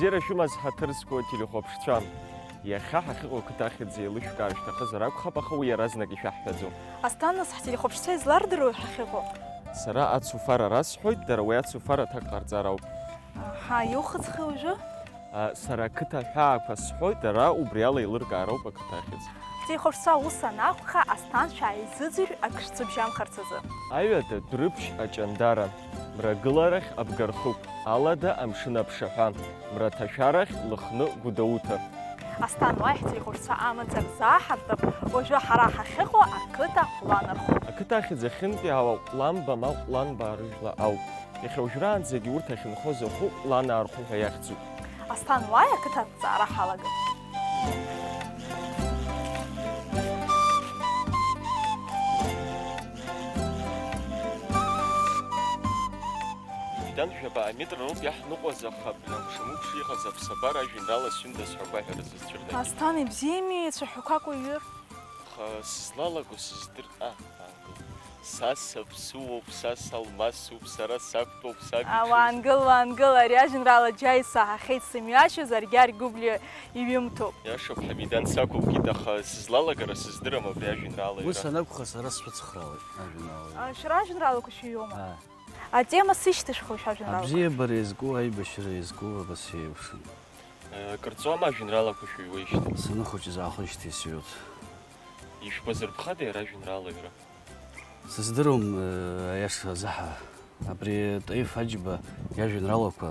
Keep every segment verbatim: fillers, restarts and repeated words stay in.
Бзиара шәымаз, ҳаҭыр зқәу ателехәаԥшцәа. Иахьа ҳахьыҟоу ақыҭа ахьӡ еилышәкаар шәҭахызар акәхап, аха уи иаразнак ишәаҳҳәаӡом. Асҭан, нас ҳтелехәаԥшцәа излардыруеи ҳахьыҟоу? Сара ацуфара расҳәоит, дара уи ацуфара аҭак ҟарҵар ауп. Аҳа, иухыҵхеи уажәы? А, сара ақыҭа аҳәаақәа сҳәоит, дара убри ала еилыркаар ауп ақыҭа ахьӡ. Ҳтелехәаԥшцәа ус анакәха, Асҭан шәааизыӡырҩ ак шәцәыбжьамхарц азы. Аҩада Дәрыԥшь аҷандара, мрагыларахь Абгархықә, алада амшын аԥшаҳәа, мраҭашәарахь Лыхны Гәдоуҭа. Асҭан, уа ҳтелехәаԥшцәа амацара заҳартып, уажәы ҳара ҳахьыҟоу ақыҭа Ҟәланырхә. Ақыҭа ахьӡ ахьынтәиаауа Ҟәланба ма Ҟәланбаа рыжәла ауп. Иахьа уажәраанӡагьы урҭ ахьынхоз ахәы Ҟәланаа рхәы ҳәа иахьӡуп. Асҭан, уааи, ақыҭа аҭҵаара ҳалагап. Ҩдан жәабаҟа метр роуп иаҳныҟәаз, аха абри амшын-мықәша иҟаз аԥсабара ажәеинраала сҩындаз ҳәа агәаҳәара зызцәырнагеит. Асҭан, ибзиами, цәаҳәақәак уҩыр? Аха сызлалаго сыздыр-, а, аангыл. Са саԥсыуоуп, са салмасуп, сара сақәтәоуп, саб А, иҽыз. Уаангыл, уаангыл, ари ажәеинраала џьа исаҳахьеит сымҩашьо, Заргьар Гәыблиа иҩымҭоуп. Иашоуп, Ҳамидан, сақәымкит, аха сызлалагара сыздырам абри ажәеинраала Ус иара. Анакәха, сара сшәыцхраауеит ажәеинраала иара. А, шәара ажәеинраалақәа шәыҩуама? Аа. Атема сышьҭышәхуеи шәажәеинраалақәа? Абзиабара иазку, аибашьра иазку, абас еиԥшым. Э, кырҵуама ажәеинраалақәа шәыҩуеижьҭеи? Саныхәыҷыз аахижьҭеи сҩуеит. Ишәгәазырԥхада иара ажәеинраала иара? Сыздыруам, э, аиаша азы ҳа. Абри Таиф Аџьба иажәеинраалақәа,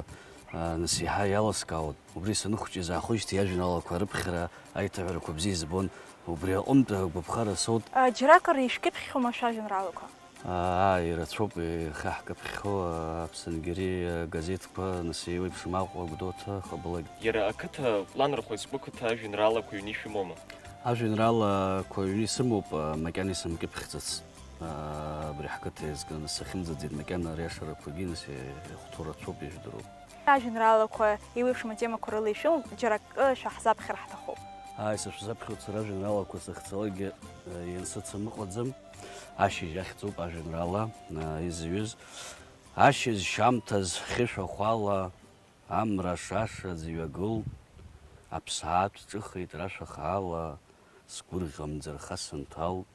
а, нас еиҳа иаласкаауан. Убри саныхәыҷыз аахижьҭеи иажәеинраалақәа рыԥхьара аиҭаҳәарақәа бзиа избон. Убри аҟынтә агәаԥхара соут. А, џьаракыр ишәкьыԥхьхьоума шәажәеинраалақәа? Аа, ирацәоуп, ихы ҳкаԥхьхьоу, Аԥсынгьери агазеҭқәа, нас еиуеиԥшым Аҟәа, Гәдоуҭа, Хабылагь. Иара ақыҭа Ҟәланырхәа иазку ақыҭа ажәеинраалақәа ҩны ишәымоума? Ажәеинраалақәа ҩны исымоуп, макьана исымкьыԥхьӡац. Абри ҳқыҭа иазкны сахьымӡаӡеит, макьана ари ашарақәагьы, нас, ихәҭоу рацәоуп, ижәдыруоуп. Ажәеинраалақәа еиуеиԥшым атемақәа рыла ишәымоуп, џьара акы шәаҳзаԥхьар ҳҭахуп. Ааи, сышәзаԥхьоит сара ажәеинраалақәа сахьцалакгьы, э, иансыцым ыҟаӡам. Ашьыжь ахьӡуп ажәеинраала, э, изыҩыз. Ашьыжь шьамҭаз хьышәахәала, амра шаша ӡҩагылт, аԥсаатә ҿыхеит рашәа хаала, сгәырӷьо амӡырха сынҭалт,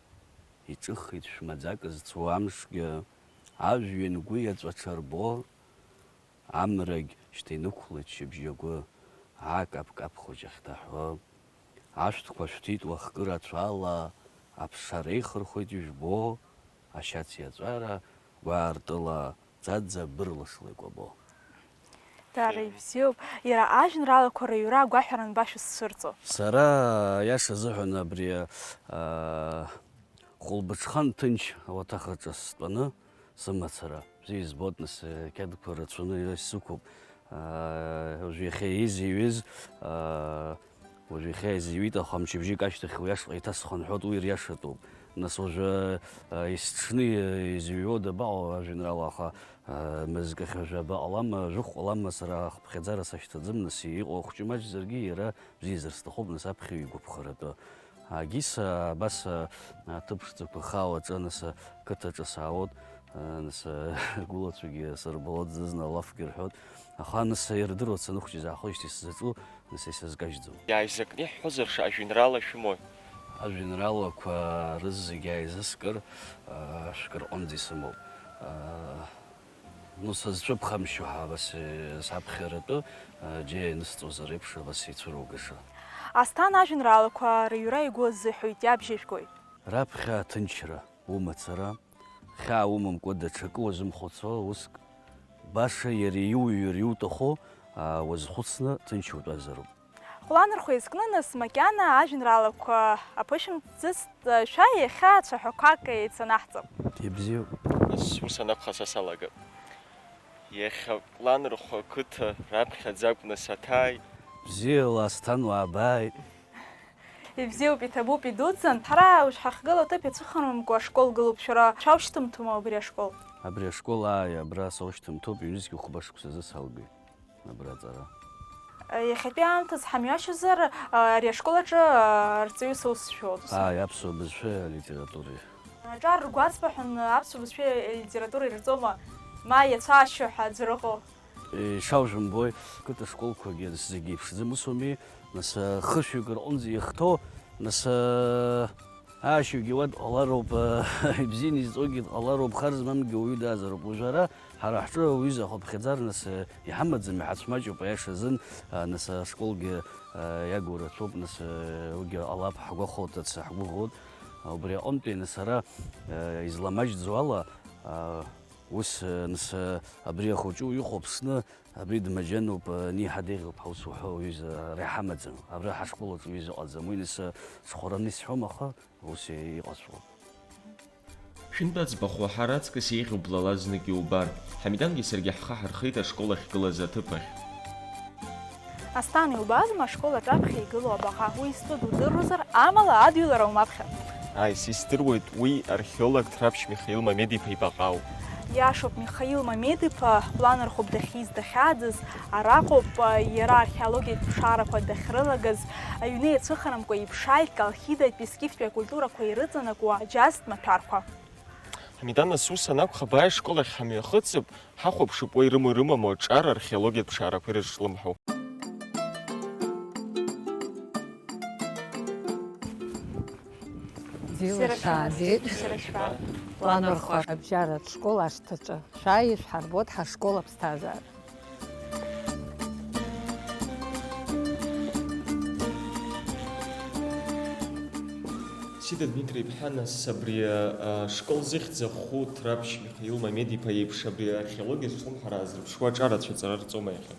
иҿыхеит шәмаӡак зцу амшгьы, ажәҩан гәы иаҵәа аҽарбо, амрагь шьҭа инықәлеит шьыбжьагәы, акаԥкаԥ хәыҷ ахьҭаҳәо. Ашәҭқәа шәҭит уахкы рацәала, аԥша реихырхәеит ижәбо, ашьац иаҵәара гәаартыла ӡаӡа бырлашла икәабо. Дара ибзиоуп. Иара ажәеинраалақәа рыҩра агәаҳәара анба шәызцәырҵо? Сара, аиаша азыҳәан, абри, аа, Хәылбыҽхан ҭынч ауаҭах аҿы стәаны сымацара бзиа избоит, нас, ақьаадқәа рацәаны исықәуп. Аа, уажә иахьа изыҩыз, аа, уажә иахьа изыҩит, аха мчыбжьык ашьҭахь уи ашҟа еиҭасхынҳәуеит, уи ириашатәуп. Нас уажәы, аа, есыҽны изыҩуа дабаҟоу ажәеинраала, аха, аа, мызкахь уажәы абаҟалама, жәохә ҟалама, сара ахыԥхьаӡара сашьҭаӡам, нас иҟоу ахәҷы маҷзаргьы иара бзиазар сҭахуп, нас аԥхьаҩ игәаԥхаратәы. Агьиса абас, а, аҭыԥ ԥшӡақәа хаауа аҿы, нас, а, қыҭаҿы саауеит, а, нас, а, ргәылацәагьы сырбалоит, зны-зны алафгьы рҳәоит. Аха, нас, ирдыруеит саныхәҷыз аахижьҭеи сзаҿу, нас, исызкажьӡом. Иааизакны иаҳҳәозар, ш-, ажәеинраала шәымои? Ажәеинраалақәа рызегьы ааизыскыр, а, шәкы рҟынӡа исымоуп. А, Ну, сызцәыԥхамшьо ҳәа абас, э, саԥхьаратәы, э, џьа ианысҵозар еиԥш, абас ицәыругаша. Асҭан ажәеинраалақәа рыҩра игәы азыҳәоит, иабжьажәгоит. Раԥхьа аҭынчра, умацара, хьаа умамкәа даҽакы уазымхәыцуа уск, баша иара иуҩыр иуҭаху, а, уазхәыцны ҭынч утәазароуп. Ҟәланырхәа изкны, нас, макьана ажәеинраалақәа аԥышәымҵӡыст, шәа иахьа цәаҳәақәак еицанаҳҵап. Ибзиоуп. Нас ус анакәха, са салагап. Иахьа Ҟәланырхәа ақыҭа раԥхьаӡа акәны саҭааит. Бзиала, Асҭан, уаабааит. Ибзиоуп, иҭабуп, идуӡӡан. Ҳара уажә ҳахьгылоу аҭыԥ иацәыхарамкәа ашкол гылоуп. Шәара шәаушьҭымҭоума убри ашкол? Абри ашкол, ааи, абра саушьҭымҭоуп, ҩнызқь хәба шықәсазы салгеит. Абра аҵара. Иахьатәи аамҭазы ҳамҩашьозар, ари ашкол аҿы арҵаҩыс аус шәоуп. Ааи, аԥсуа бызшәеи алитературеи. Аҿар ргәаҵԥа ҳәа аԥсуа бызшәеи алитературеи ирҵома, ма иацәаашьо ҳәа аӡәыр ыҟоу? Ишаужәымбои, қыҭа школқәагьы зегьы еиԥшӡам усуми, нас, хышәҩык рҟынӡа ихҭоу, нас, аашьҩгьы уа дҟалароуп, ибзианы изҵогьы дҟалароуп, хар змамгьы уаҩы дааӡароуп. Уажәы ара ҳара ҳҿы уҩыза ахыԥхьаӡара, нас, иҳамаӡам, иҳацәмаҷуп, аиаша азын, нас, ашколгьы иагу рацәоуп, нас, уигьы ҟалап, ҳгәахәлҭац ҳгәыӷуеит. Убри аҟынтәи, нас, ара изламаҷӡо ала, Ус, нас, абри ахәыҷы уихәаԥшны, абри дмаџьаноуп, ани иҳадеиӷьуп ҳәа ус уҳәо, уҩыза, ара иҳамаӡам, абра ҳашкол аҿы уҩыза ыҟаӡам, уи, нас, схәараны исҳәом, аха ус иҟазшәа. Шәынтә аӡбахә уаҳар аҵкыс еиӷьу блала знык иубар, Ҳамидангьы саргьы ҳхы ҳархеит ашкол ахьгылаз аҭыԥ ахь. Асҭан, иубазма ашкол аҿаԥхьа игылоу абаҟа? Уи изтәу дудыруазар, амала адҩылара умаԥхьан. Ааи, сиздыруеит, уи археолог Ҭраԥшь Михаил Мамед-иԥа ибаҟа ауп. Иашоуп, Михаил Мамед-иԥа ҳплан рхәыԥ дахьиз дахьааӡаз араҟоуп, иара археологиатә ԥшаарақәа дахьрылагаз, аҩны иацәыхарамкәа иԥшааит Колхидатәи зқьифтәи акультурақәа ирыҵанакуа аџьазтә маҭәарқәа. Ҳамидан, нас ус анакәха, бааи ашкол ахь ҳамҩахыҵып, ҳахәаԥшып уа ирымоу-ирымаму аҿар археологиатә ԥшаарақәа ирызҿлымҳау. Бзиала шәаабеит. Бзиара шәфа. План рхәа. Абжьаратә школ ашҭаҿы. Шәааи, ишәҳарбоит ҳашкол аԥсҭазаара. Сида Дмитри-иԥҳа, нас абри, а, школ зыхьӡ аху Ҭраԥшь Михаил Мамед-иԥа иеиԥш абри археологиа зҿлымҳара аазырԥшуа аҿарацәа аҵара рҵома иахьа?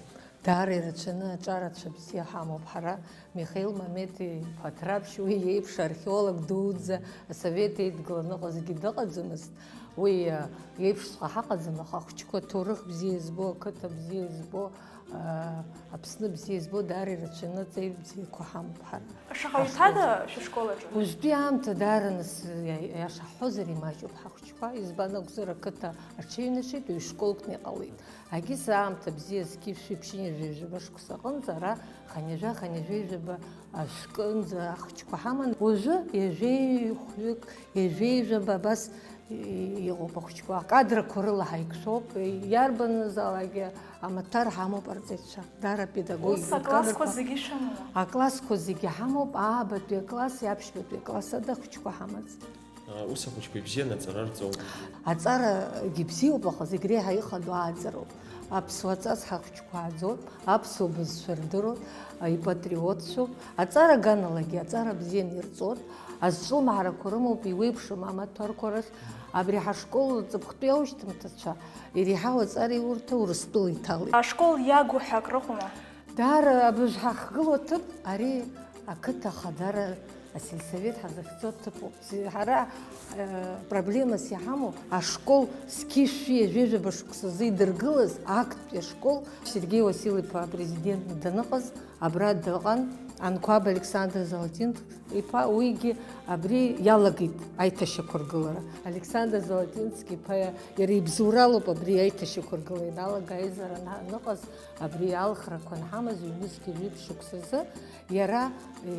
Даара ирацәаны аҿарацәа бзиа ҳамоуп ҳара. Михаил Мамед-иԥа Ҭраԥшь уи иеиԥш археолог дуӡӡа асовет еидгыла аныҟазгьы дыҟаӡамызт. Уи, а, иеиԥшҵәҟьа ҳаҟаӡам, аха ахәыҷқәа ҭоурых бзиа избо, ақыҭа бзиа избо, Аԥсны бзиа избо, даара ирацәаны аҵеи бзиақәа ҳамоуп ҳара. Шаҟаҩ ҭада шәышкол аҿы? Уажәтәи аамҭа даара, нас, иа-, иаша ҳҳәозар, имаҷуп ҳахәыҷқәа, избан акәзар, ақыҭа аҽеиҩнашеит, ҩ-школкны иҟалеит. Агьыс аамҭа бзиа зқьи шәи ԥшьынҩажәи жәаба шықәса аҟынӡа ара хынҩажәа, хынҩажәи жәаба ашәкынӡа ахәыҷқәа ҳаман. Уажәы ҩажәеи хәҩык, ҩажәеи жәаба абас И-, иҟоуп ахәыҷқәа, акадрақәа рыла ҳаиқәшәоуп, иарбанызаалакгьы амаҭәар ҳамоуп арҵаҩцәа, дара апедагогика. Ус аклассқәа зегьы шәымоума? Аклассқәа зегьы ҳамоуп, аабатәи акласси аԥшьбатәи акласс ада ахәыҷқәа ҳамаӡам. А, ус ахәыҷқәа ибзианы аҵара рҵоуп. Аҵарагьы бзиоуп, аха зегь реиҳа ихадоу ааӡароуп. Аԥсуа ҵас ҳахәыҷқәа ааӡоит, аԥсуа бызшәа рдыруеит, ипатриотцәоуп. Аҵара аганалагьы аҵара бзианы ирҵоит, азҿлымҳарақәа рымоуп, иуеиԥшым амаҭәарқәа рахь. Абри ҳашкол ҵыԥхтәи аушьҭымҭацәа иреиҳау аҵара иурҭа Урыстәыла иҭалеит. Ашкол иагу ҳәа акрыҟоума? Даара абыржә ҳахгылоу аҭыԥ ари ақыҭа ахадара асельсовет ҳазыхьӡо аҭыԥоуп. Зи-, ҳара, э, проблемас иҳамоу ашкол зқьи шәи ҩажәи жәаба шықәсазы идыргылаз актәи ашкол Сергеи Уасил-иԥа апрезидент даныҟаз абра дыҟан, Анқәаб Александр Золотин иԥа, уигьы абри иалагеит аиҭашьақәыргылара. Александр Золотински иԥа иара ибзоуралоуп абри аиҭашьақәыргыла ианалага, аизара ана-, аныҟаз, абри алхрақәа анҳамаз, ҩнызқьи жәиԥшь шықәсазы иара, э,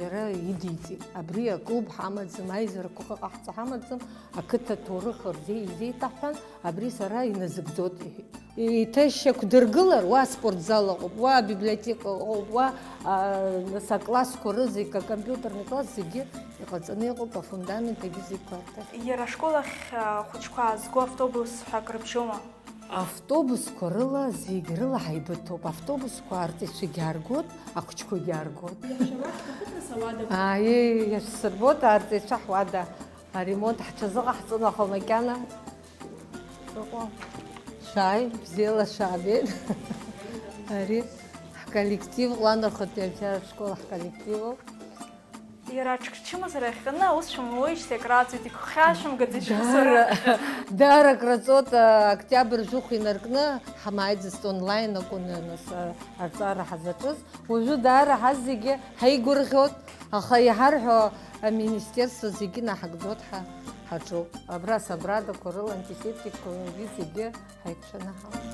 иара идиҵеит. Абри аклуб ҳамаӡам, аизарақәа ыҟаҳҵо ҳамаӡам, ақыҭа аҭоурых рзеи-, изеиҭаҳҳәан, абри сара иназыгӡоит, иҳәеит. Иҭашьақәдыргылар, уа аспортзал ыҟоуп, уа абиблиотека ыҟоуп, уа, а, нас аклассқәа рызегь, акомпиутерный класс зегьы иҟаҵаны иҟоуп, афундамент агьы зегь гәарҭар. Иара ашкол ахь, а, ахәыҷқәа аазго автобус ҳәа акрыбжьома? Автобусқәа рыла зегь рыла ҳаибыҭоуп. Автобусқәа арҵаҩцәагьы ааргоит, ахәыҷқәагьы ааргоит. Иаҳшәама ҳҭахуп, нас, ауада? Ааи, иашәсырбоит, арҵаҩцәа ҳуада аремонт ҳҽазыҟаҳҵон, аха макьана Шәааи, бзиала шәаабеит. Ари ҳколлектив, Ҟәланырхәытәи абжьаратә школ ҳколлективуп. Иара аҽк-, чымазара иахҟьаны аус шәымуеижьҭеи акрааҵуеит, игәхьаашәымгаӡеи шәусура? Даара, даара акраҵуеит, а, октиабр жәохә инаркны ҳамааиӡацт, онлайн акәын, нас, а, арҵара ҳазаҿыз. Уажәы даара ҳазегьы ҳаигәырӷьоит, аха иҳарҳәо аминистерство зегьы наҳагӡоит ҳа, ҳаҿуп. Абра асабрадақәа рыла, антисептикқәа, уи зегьы ҳаиқәшәаны ҳамоуп.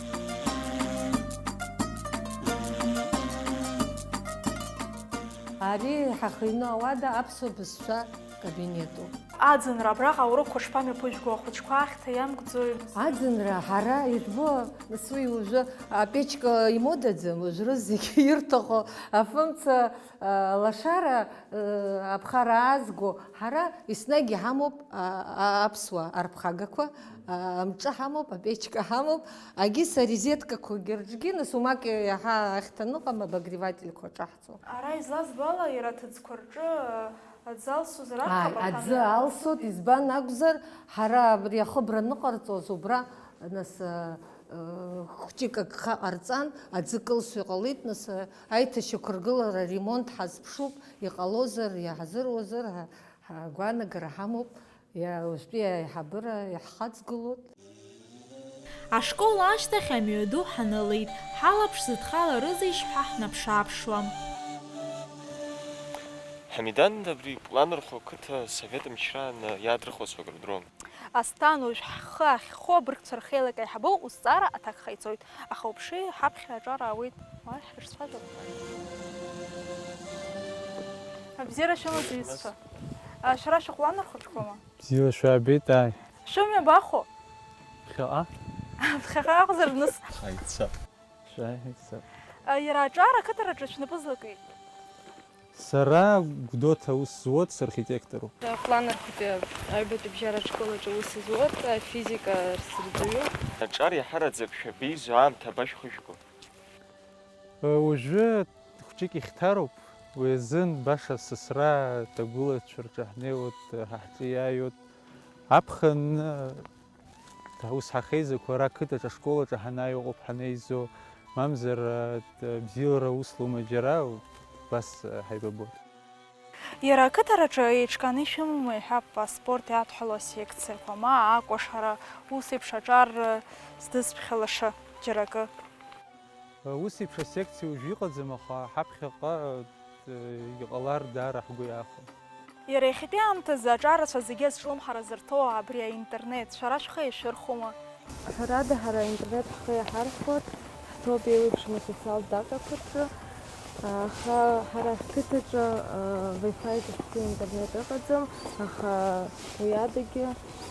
Ари ҳахьыҩноу ауада аԥсуа бызшәа кабинетуп. Аӡынра абраҟа аурокқәа шԥамҩаԥыжәго, ахәыҷқәа ахьҭа иамкӡои? Аӡынра, ҳара ижәбо, нас уи уажәы апечка имодаӡам, уажәы зегьы ирҭаху афымца, а, лашара, а, аԥхара аазго, ҳара еснагь иҳамоуп, а, а, аԥсуа арԥхагақәа, а, амҿы ҳамоуп, апечка ҳамоуп, агьыс арезеткақәагьы рҿгьы, нас умак иаҳа ахьҭа аныҟам, обогревательқәа ҿаҳҵоит. Ара излазбо ала, иара аҭыӡқәа рҿы, а, аӡы алсозар акәхап, ааи, арҭ аӡы ан-, алсоит, избан акәзар, ҳара абри ахыбра аныҟарҵоз убра, нас, а, а, хәҷык агха ҟарҵан, аӡы кылсо иҟалеит, нас, а, аиҭашьақәыргылара, аремонт ҳазԥшуп, иҟалозар, иаҳзыруазар, ҳа-, ҳагәаанагара ҳамоуп. Иа-, уажәтәи аиҳабыра иаҳхаҵгылоит. Ашкол ашьҭахь амҩаду ҳанылеит, ҳалаԥш зыдхаларызеишь ҳәа ҳнаԥш-ааԥшуа. Ҳамидан, абри Кәланырхәа қыҭа асовет мчра аны иаадырхәацәоу акры дроуам. Асҭан, уажә ҳхы ахьхоу абыргцәа рхеилак аиҳабы узҵаара аҭак ҟаиҵоит, аха уԥши, ҳаԥхьа аҿар аауеит, уа ҳрыцәажәап. Абзиара шәымаз, иҩызцәа. А, шәара шәыҟәланырхәыҷқәоума? Бзиала шәаабеит, ааи. Шәымҩа абахәо? Ԥхьаҟа. Ԥхьаҟа акәзар, нас? Ҳаиццап. Шәааи, ҳаиццап. А, иара аҿар ақыҭараҿы шәнапы злакыи? Сара Гәдоуҭа аус зуоуп, сархитекторуп. Кәланырхәтәи аҩбатәи абжьаратә школ аҿы аус зуоуп, афизика сырҵаҩуп. Аҿар иаҳараӡак шәабеизо аамҭа абашәхышәго? Уажәы хәҷык ихьҭароуп, уи азын баша сасра ҭагәылацәа рҿы ҳнеиуеит, ҳа ҳҿы иааиуеит. Аԥхын, ус ҳахеизақәа ара ақыҭаҿ ашкол аҿы ҳанааи ыҟоуп ҳанеизо, мамзар, бзиара ус лоума џьара, убас ҳаибабоит. Иара ақыҭараҿы еиҿкааны ишәымоума, иҳәап, аспорт иадҳәало асекциақәа, ма акәашара, ус еиԥш аҿар здызԥхьалаша џьара акы? Ус еиԥш асекциа уажәы иҟаӡам, аха ҳаԥхьаҟа, э, иҟалар даара ҳгәы иаахәон. Иара иахьатәи аамҭазы аҿарацәа зегьы азҿлымҳара зырҭо абри аинтернет, шәара шәхы иашәырхәома? Ҳәарада, ҳара аинтернет ҳхы иаҳархәоит, ҳҭоуп еиуеиԥшым асоциалтә даҟьақәа рҿы, аха ҳара ҳқыҭаҿы, э, Wi-Fi зыхьӡу интернет ыҟаӡам, аха уи адагьы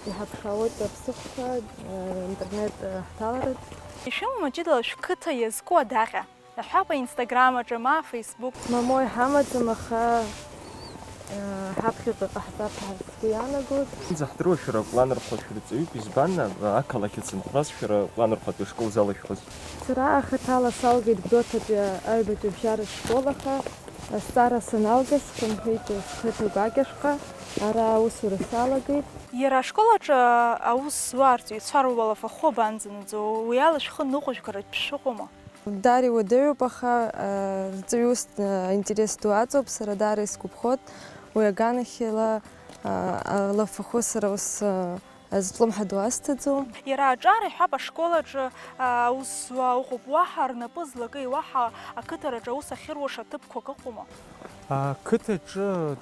иҳаԥшаауеит аԥсыхәцәа, э, интернет, э, ҳҭаларц. Ишәымоума ҷыдала шәқыҭа иазку адаҟьа? Аҳәап, аинстаграм аҿы, ма афеисбук. Мамоу иҳамаӡам, аха, э, ҳаԥхьаҟа иҟаҳҵап ҳәа сгәы иаанагоит. Зыӡбахә ҳдыруа шәара Кәланырхәа шәырҵаҩуп, избан, ақалақь ацынхәрас шәара Кәланырхәатәи ашкол залышәхыз? Сара ахаҭала салгеит Гәдоуҭатәи аҩбатәи абжьаратә школ, аха азҵаара саналга, схынҳәит сқыҭа гәакьашәҟа, ара аусура салагеит. Иара ашкол аҿы аус зуа арҵаҩцәа руалафахәы абанӡанаӡо, уи ала шәхы ныҟәыжәгаратә шәыҟоума? Даара иуадаҩуп, аха, а, рҵаҩыс, а, аинтерес ду аҵоуп, сара даара исгәаԥхоит, уи аганахьала, а, алафахәы сара ус, а, азҿлымҳа ду асҭаӡом. Иара аҿар иҳәап ашкол аҿы, а, аус зуа ыҟоуп, уаҳа рнапы злакеи, уаҳа ақыҭараҿы аус ахьыруаша ҭыԥқәак ыҟоума? Ақыҭаҿы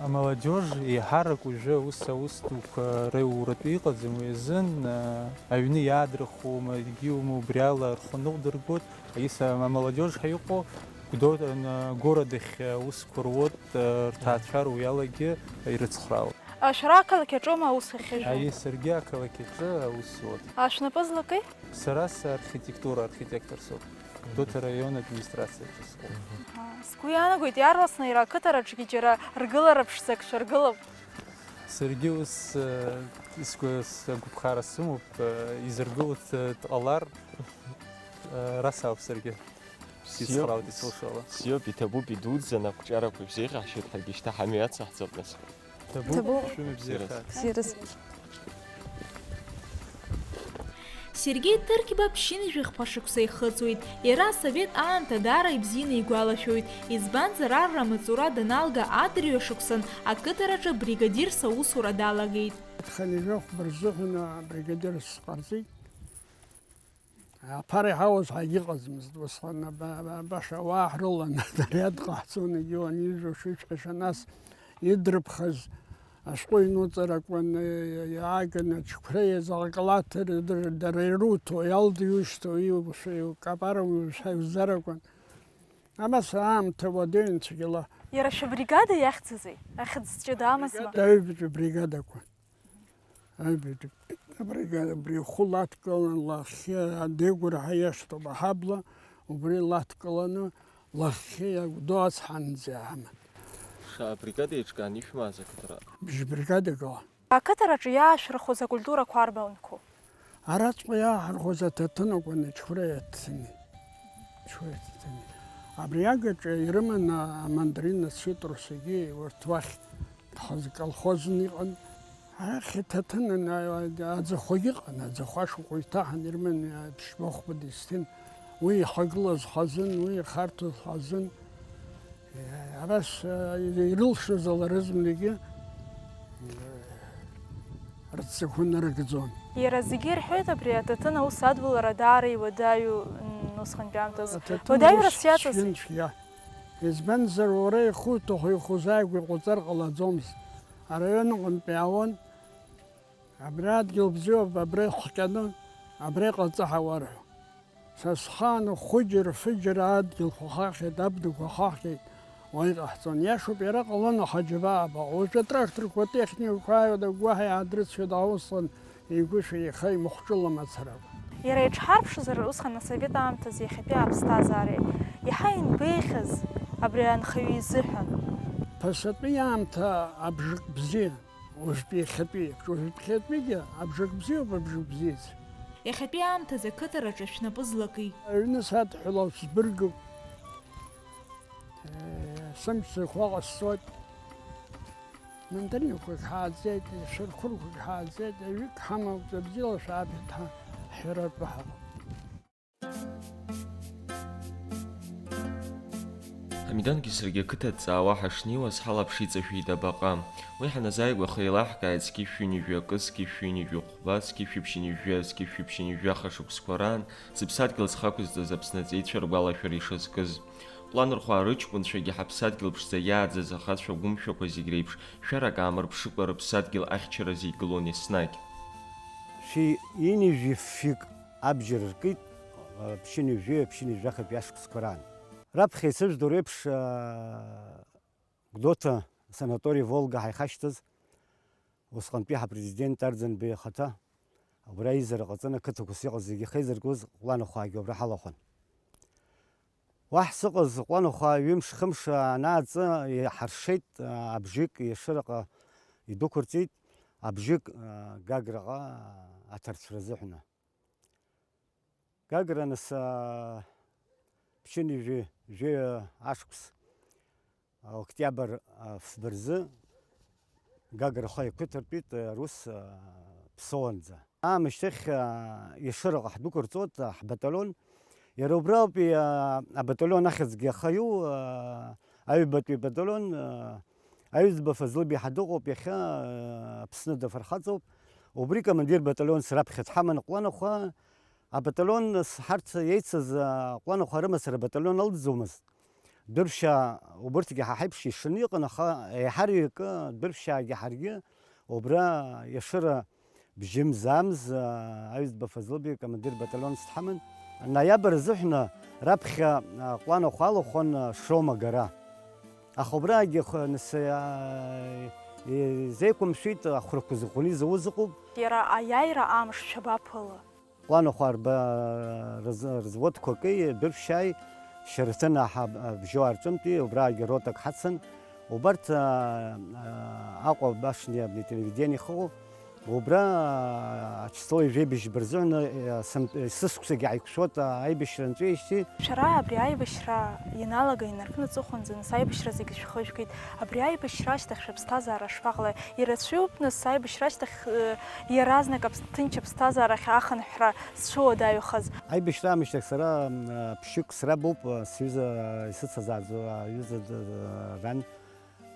Амалаџьож еиҳарак уажәы аус, аус дуқәа реиуратәы иҟаӡам, уи азын, а, аҩны иаадырхуама, егьиума, убри ала рхы ныҟәдыргоит. Егьыс амалаџьож ҳәа иҟоу Гәдоу-, н-, город ахь аусқәа руот, а, рҭаацәара уи алагьы ирыцхраауеит. А, шәара ақалақь аҿоума аус ахьыжәуа? Аиеи, саргьы ақалақь аҿы аус зуоит. А, шәнапы злакеи? Сара сархитектура архитектор соуп. Гәдоуҭа раион администрациаҿы сҟоуп. Сгәы иаанагоит, иаарласны иара ақыҭараҿгьы џьара ргылара ԥшӡак шәыргылап. Саргьы ус, э, сгәы, сгәаԥхара сымоуп, э, изыргылоит, э, дҟалар, э, расаауп саргьы. Сицхраауеит исылшала. Сиоуп, иҭабуп, идуӡӡан, ақәҿиарақәа шәзеиӷьаҳшьоит ҳәагьы шьҭа ҳамҩа ацаҳҵап, нас. Ҭабуп. Ҭабуп. Шәымҩа бзиахааит. Бзиарас. Сергеи Ҭырқьба ԥшьынҩажәи хԥа шықәса ихыҵуеит. Иара асовет аамҭа даара ибзианы игәалашәоит, избанзар, арра амаҵура даналга адырҩашықәсан ақыҭараҿы бригадирс аусура далагеит. Хынҩажәи хәба рзыҳәан абригадирс сҟарҵеит. Аԥара иҳауаз ҳагьыҟаӡамызт усҟан, ба-, ба-, баша ауаа ҳрылан, анариад ҟаҳҵон, егьи уанижәуа шыжәҳәаша, нас идрыԥхаз ашәҟәы инуҵар акәын, иааганы аҽқәреи азаҟаҟалаҭ дара ируҭо, иалдыҩушьҭуа, иушәа, иукапара уҩшәа иузар акәын. Абас аамҭа уадаҩын цәгьала. Иара шәабригада иахьӡызеи? Ахьӡ ҷыда амазма? Аҩбатәи бригадақәа. Аҩбатәи бригада, абри хәы лаҭгылан, лахьхьи адегәырҳа иашҭоуп аҳабла, убри лаҭгыланы, лахьхьи агәдоу ацҳанӡа иаҳаман. Шаҟа бригада еиҿкаан ишәмаз ақыҭара? Бжь бригадак ала. Ақыҭараҿы иаашәырхәоз акультурақәа арбанқәоу? Араҵәҟьа иааҳархәоз аҭаҭын акәын, ачхәыра иаҭәын. Ачхәыра иаҭәын. Абри агаҿа ирыман амандарин, ацитрус, егьи урҭ уахь ҳазколхозын иҟан. Арахь иҭаҭын, а-, а-, аӡахәагьы ыҟан, аӡахәа шаҟа иҭаҳан ирыман, а, ԥшьба хәба дисҭин. Уи иҳагылаз хазын, уи ихарҭәоз хазын. Арас, э, ирылшоз ала рызынтәыгьы, э, рыццакқәа нарыгӡон. Иара зегьы ирҳәоит абри аҭаҭын аус адулара даара иуадаҩу, м, усҟантәи аамҭазы. Аҭаҭын уадаҩрас ус иаҵаз? Цәгьан цәгьа. Избанзар, уара ихуҭаху ихузааигәа иҟауҵар ҟалаӡомызт. Араион аҟынтә иаауан, абра адгьыл бзиоуп, абра ихҟьаны, абра иҟалҵа ҳауар ҳәа. Са схаан хәыџьара-фыџьара адгьылқәа хахьеит, абдақәа хахьеит, уа иҟаҳҵон. Иашоуп, иара ҟалон, аха џьабаа баҟа. Уажәы атракторқәа, атехникақәа ааиуеит, агәгәаҳәа иаадырцәоит, аха усҟан игәышәа ихы имахәҿыла мацаракәа. Иара иҽҳарԥшызар, усҟан асовет аамҭазы иахьатәи аԥсҭазаареи иаҳа инбеиахьаз абри анхаҩы изыҳәан? Ԥасатәи аамҭа абжак бзиа. Уажәтәи иахьатәи, уажәтәи иахьатәигьы абжак бзиоуп, абжак бзиаӡ. Иахьатәи аамҭазы ақыҭараҿы шәнапы злаки? Аҩны садҳәалоуп, сбыргуп. Сымшцәақәа ҟасҵоит. Мандаринақәак ҳааӡеит, шәырқәырқәак ҳааӡеит, ажәак ҳамоуп, бзиала шәааԥеит ҳәа ҳҳәаратәы ҳаҟоуп. Ҳамидангьы саргьы ақыҭа дҵаауа ҳашнеиуаз, ҳалаԥш иҵашәеит абаҟа. Уи ҳаназааигәаха еилаҳкааит зқьышә ҩынҩажәи акы, зқьышә ҩынҩажәи хәба, зқьышә ԥшьынҩажәи, зқьышә ԥшьынҩажәи аха шықәсқәа раан, зыԥсадгьыл зхақәызҵаз Аԥсны аҵеицәа ргәалашәара ишазкыз. Ҟәланырхәаа рыҷкәынцәагьы ҳаԥсадгьыл ԥшӡа иааӡаз ахацәа гәымшәақәа зегь реиԥш, шәарак аамырԥшыкәа рыԥсадгьыл ахьчара зегь гылон еснагь. Шәи ҩынҩажәи фҩык абџьар ркит, ԥшьынҩажәи, ԥшьынҩажәи ахатәи ашықәсқәа раан. Раԥхьа исыжәдо реиԥш, Гәдоуҭа санаториа Волга ҳаихашьҭыз, усҟантәи ҳапрезидент Арӡынба ихаҭа, убра аизара ҟаҵаны, ақыҭақәас иҟаз зегьы ихеизыргоз Ҟәланахәаагьы убра ҳалахәын. Уа ҳзыҟаз Ҟәланахәаа ҩымш-хымш анааҵы, иҳаршеит, абжьык иашыраҟа идәықәырҵеит, абжьык Гаграҟа аҭарцәра азыҳәаны. Гагра нас, аа, ԥшьынҩажәи жәаҩа ашықәс, аа, октиабр, аа, фба рзы Гагра ахы еиқәиҭыртәит, аа, рус, аа, ԥсоуанӡа. Аамышьҭахь, аа, Ешыраҟа ҳдәықәырҵоит, аа, ҳбаталион. Иара убра ауп, аа, абаталион ахьӡгьы ахаиу, аа, аҩбатәи абаталион, аа, аҩӡба Фазлыб иаҳа дыҟоуп иахьа, аа, Аԥсны дафырхаҵоуп. Убри командир баталионс раԥхьа дҳаман Ҟәланахәаа. Абаталион, нас, ҳарҭ еицыз, а, Ҟәланахәаа рымацара абаталион алҵӡомызт. Дәыршьаа убырҭгьы ҳа ҳаиԥш ишаны иҟан, аха еиҳараҩык Дәыршьаагьы ҳаргьы убра Ешыра бжьымз-аамз, а, аҩӡба Фазлыби командир баталионс дҳаман. Ноиабр азыҳәан раԥхьа, а, Ҟәланахәаа алахәын, а, Шрома агара. Аха убраагьы х-, нас, а, изеиқәымшәеит, ахәрақәа зыӷәӷәаны изауз ыҟоуп. Иара аиааира амш шәабаԥыла? Ҟәланахәаа рба-, рыз-, рзводқәа акеи, Дәыршьааи, Шьараҭынаа ҳа-, абжьоаа рҿынтәи, убраагьы ротак ҳацын. Убарҭ, а, а, Аҟәа башни абни телевидение ихыҟоу, убра, а, ачисло ҩажәеибжьба рзыҳәан, а, сым-, сышықәсагьы ааиқәшәоит, а, аибашьра анҵәеижьҭеи. Шәара абри аибашьра ианалага инаркны аҵыхәанӡа, нас, аибашьра зегьы шәхыжәгеит. Абри аибашьра ашьҭахь шәыԥсҭазаара шԥаҟалеи? Ирацәаҩуп, нас, аибашьра ашьҭахь, э, иаразнак аԥс-, ҭынч аԥсҭазаарахь ахынҳәра зцәыуадаҩхаз. Аибашьра аамышьҭахь сара, м, ԥшьҩык срабуп, сҩыза, исыцхрааӡо аҩыза д-, ран.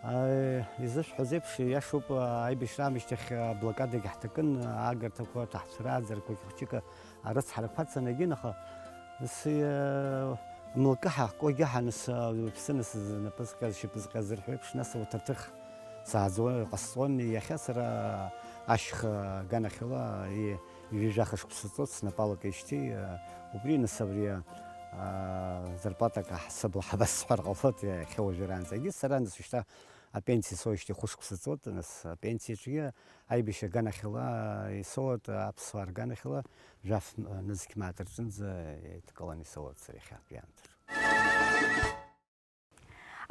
Аи, изышәҳәаз еиԥш, иашоуп, аибашьра аамышьҭахь аблокадагьы ҳҭакын, аагарҭақәа, аҭаҳцәра, ааӡарақәагьы хәыҷык арыцҳарақәа ацын, егьин, аха нас, э, млакы ҳахкуагьы ҳаныс, уаҩԥсы, нас, знапы зҟьаз, шьапы зҟьаз рҳәо еиԥш, нас ауҭарҭых сааӡо иҟасҵон. Иахьа сара ашьха аганахьала, и-, ҩажәи жәаха шықәса ҵуеит, снапы алакижьҭеи, э, убри, нас, абри, э, Зарплатак ҳасабла ҳабасҳәар ҟалоит иахьа уажәраанӡагьы. Сара, нас, шьҭа апенсиа соуижьҭеи хәышықәса ҵуеит, нас, апенсиаҿгьы аибашьра аганахьала исоуеит, аԥсуаа рганахьала жәаф нызқь мааҭ рҿынӡа еидкыланы исоуеит сара иахьатәи аамҭаҿы.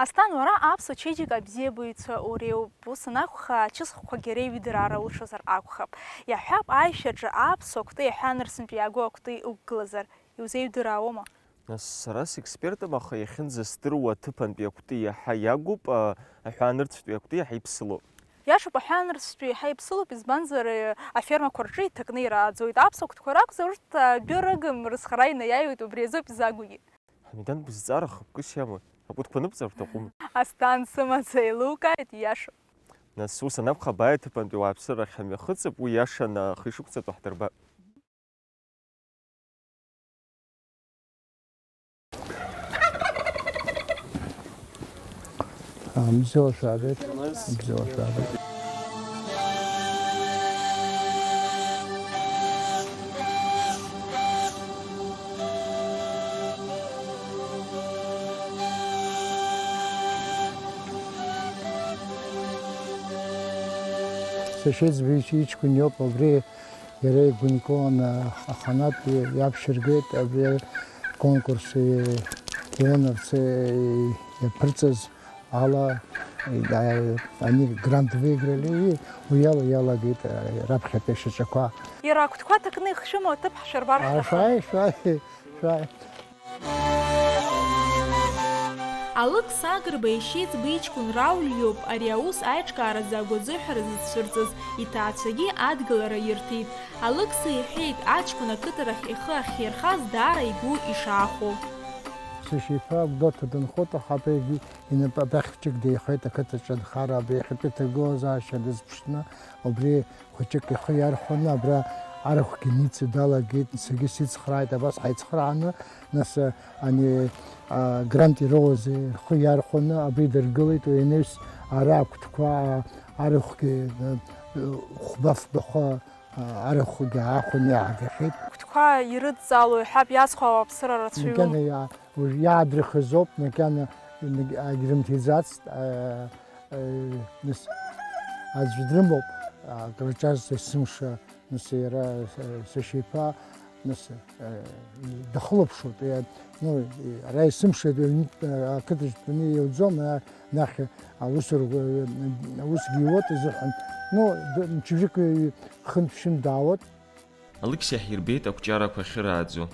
Асҭан, уара аԥсуа чеиџьыка абзиабаҩцәа уреиуоуп, ус анакәха, ачысхқәагьы реиҩыдара ара улшозар акәхап. Иаҳҳәап, аишәаҿы аԥсуа акәты иаҳәа анырцәынтә иаагоу акәты уқәгылазар, иузеиҩдыраауама? Нас сара секспертым, аха иахьынӡасдыруа аҭыԥантәи акәты иаҳа иагуп, а, аҳәаанырцәтәи акәты иаҳа иԥсылоуп. Иашоуп, аҳәаанырцәтәи иаҳа иԥсылоуп, избанзар, э, афермақәа рҿы иҭакны ирааӡоит. Аԥсуа кәтқәа ракәзар, урҭ адәы рыгым, рызхара инаиааиуеит, убри азоуп изагугьы. Ҳамидан, бызҵаара хықәкыс иамоу, акәытқәа ныбҵар рҭахума? Асҭан, сымаӡа еилукааит, ииашоуп. Нас ус анакәха, абааи аҭыԥантәи ауааԥсыра ахь ҳамҩахыҵып, уи иашаны ахы ишықәҵатәу ҳдырбап. Бзиала шәаабеит. Бзиала шәаабеит. Сашьыӡба иҷкәын иоуп, убри иара игәынкыланы аханатә иаԥшьыргеит абри аконкурс, и-, ианырц, и-, иаԥырҵаз ала, и-, а-, они грант выиграли, и уи ала иалагеит, а, раԥхьатәи ашьаҿақәа. Иара акәтқәа ҭакны ихшәымоу аҭыԥ ҳшәырбар А, ҳҭахын. Шәааи, шәааи, шәааи. Алықьса Агрба иашьеиҵбы иҷкәын Рауль иоуп ари аус аиҿкааразы агәазыҳәара зыцәцәырҵыз, иҭаацәагьы адгылара ирҭеит. Алықьса иҳәеит, аҷкәын ақыҭарахь ихы ахьирхаз даара игәы ишаахәо. Сашьа иԥа Гәдоуҭа дынхоит, аха абригьы инапы абахьчак деихеит, ақыҭаҿы анхара абри иахьатәи аҭагылазаашьа дазԥшны, убри хәыҷык ихы иархәаны абра арахәгьы ницы далагеит, саргьы сицхрааит, абас ҳаицхрааны, нас, ани, а, грант ироуазеи рхы иархәаны абри дыргылеит, уи анаҩс ара акәтқәа, а, арахәгьы, а, хәба-фбахәа, а, арахәгьы аахәаны иаагахьеит. Акәтқәа ирыдҵало иҳәап, иазхәо ауааԥсыра рацәаҩуп. Макьана иа-, уажә иаадырхыз ауп, макьана, м, агьрымҭиӡацт, а, Э, нас аӡә дрымоуп, а, акрыҿарҵа есымша, нас иара, э, сашьа иԥа, нас, э, дахылаԥшуеит, э, ну, э, ара есымша, э, ақыҭаҿ дтәаны иауӡом, а, нахь аусура, э, аусгьы иуеит азыҳәан, ну, д-, мчыбжьык, э, хынтә-ԥшьынтә даауеит. Алықьса иаҳирбеит ақәҿиарақәа ахьырааӡо.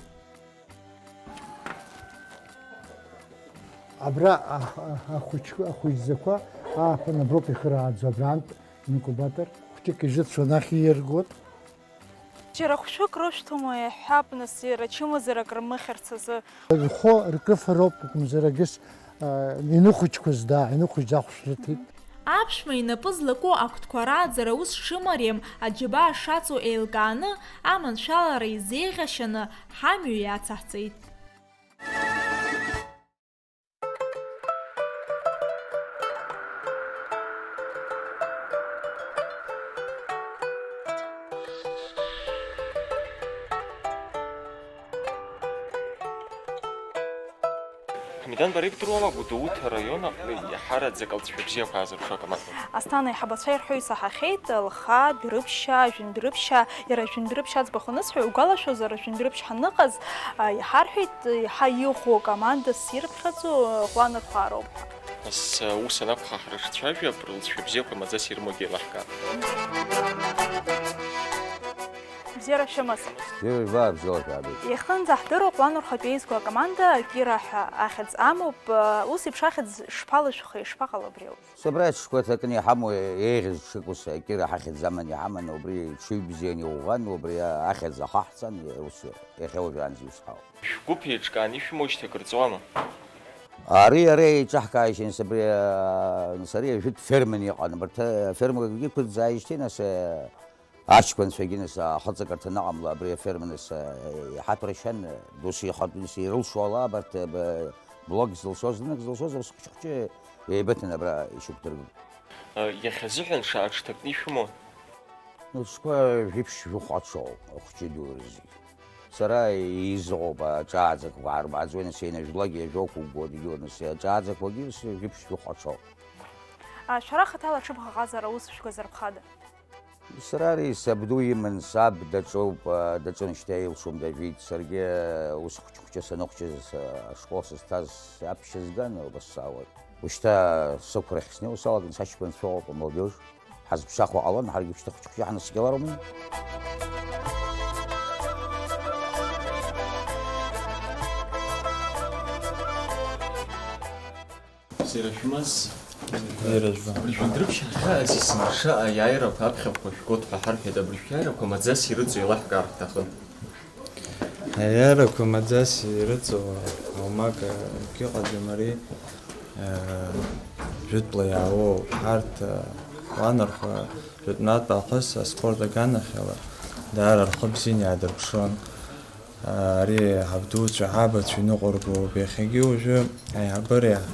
Абра а-, а-, ахәыҷқәа, ахәыҷӡақәа ааԥын аброуп ихырааӡо, абраантә инкубатор хәҷык ижыцәо анахь ииргоит. Џьара хәшәык рышәҭома, иаҳҳәап, нас, иара чымазарак рмыхьырц азы? Рхәы ркрыфароуп, акәымзар агьыс, а, иныхәыҷқәаз, да, иныхәыҷ ахәшә рыҭеит. Аԥшәма инапы злаку акәтқәа рааӡара ус шымариам аџьабаа шаҵоу еилкааны, аманшәалара изеиӷьашьаны ҳамҩа иацаҳҵеит. Ҳамидан, бара ибдыруама, Гәдоуҭа араион аҟны иаҳараӡак алҵшәа бзиақәа аазырԥшу акоманда? Асҭана, аиҳабацәа ирҳәо исаҳахьеит, Лха, Дәрыԥшьаа, Жәындәрыԥшьаа, иара Жәындәрыԥшь аӡбахә анысҳәа, иугәалашәозар, Жәындәрыԥшь ҳаныҟаз, а, иҳарҳәеит, иаҳа иӷәӷәоу акоманда ссирԥхьаӡо, Ҟәланырхәаароуп ҳәа. Нас, а, ус анакәха, ҳрыҿцәажәап, рылҵшәа бзиақәа маӡас ирымоугьы еилаҳкаап. Бзиара шәымаз. Бзиара жәбаа, бзиала шәаабеит. Иахынӡаҳдыруа Ҟәланырхәатәи еизгоу акоманда Акира ҳәа ахьӡ амоуп. Ус еиԥш ахьӡ шԥалышәхи, ишԥаҟало абри аус? Абра аҽқәа ҭакны иҳамоу еиӷьыз ҽык ус Акира ҳахьӡ аман иҳаманы, убри ҽыҩ бзианы иӷәӷәан, убри ахьӡ ахаҳҵан, ус иахьа уажәраанӡа ус ҳауп. Шәгәыԥ еиҿкааны ишәымоушьҭа акыр ҵуама? Ари ара еиҿаҳкааижьҭеи, нас, абри, а, нас, ари ажәытә ферман иҟан. Абарҭ афермақәагьы иқәырӡааижьҭеи, нас, а, аҷкәынцәагьы, нас, ахаҵакырҭа аныҟамла, абри аферма, нас, а, иҳаҭәаршьан, досу ихатә, нас, ирылшо ала, абарҭ, а, б-, блок зылшоз, нанак зылшоз, ус хәыҷы-хәыҷы еибыҭаны абра ишықәдыргылт. А, иахьазыҳәан шаҟа ҽҭакны ишәымоу? Ну, ҽқәа жәиԥшь-жәохә ацоуп, ахәҷы ду рзы. Сара изыҟоуп аҿааӡақәа аармаӡои, нас, еинажәлак иажәоуқәа убоит, егьи, нас, аҿааӡақәагьы ус жәиԥшь жәохәацоуп. А, шәара хаҭала аҽыбӷаҟазара аус шәгазар ԥхада? Сара ари сабду иман, саб даҿоуп, а, даҿын, шьҭа илшом, дажәит. Саргьы, а, ус хәыҷ-хәыҷы саныхәҷыз, а, ашкол сызҭаз аԥшьа зган, убас саауеит. Ушьҭа сықәрахь снеиуа салаган, саҷкәынцәа ыҟоуп, амалдеж. Ҳазԥшаахо ҟалон, ҳаргьы шьҭа хәыҷ-хәыҷы ҳанаскьалароуми. Сара шәмаз. Иара жәба. Шәындрыԥшь ахьааз есымша аиааирақәа аԥхьахәқәа шәгоит ҳәа ҳарҳәеит, абыржә шәиааирақәа маӡас ирыҵоу еилаҳкаар ҳҭахын. Аиааирақәа маӡас ирыҵоу аумак акгьы ыҟаӡам, ари, э, жәытәла иаауоу. Ҳарҭ, э, уанархәа, жәытәнатә аахыс аспорт аганахьала даара рхы бзианы иаадырԥшуан. Ари ҳабдуцәа, ҳабацәа иныҟәыргоуп. Иахьагьы уажәы аиҳабыра иаҳ-,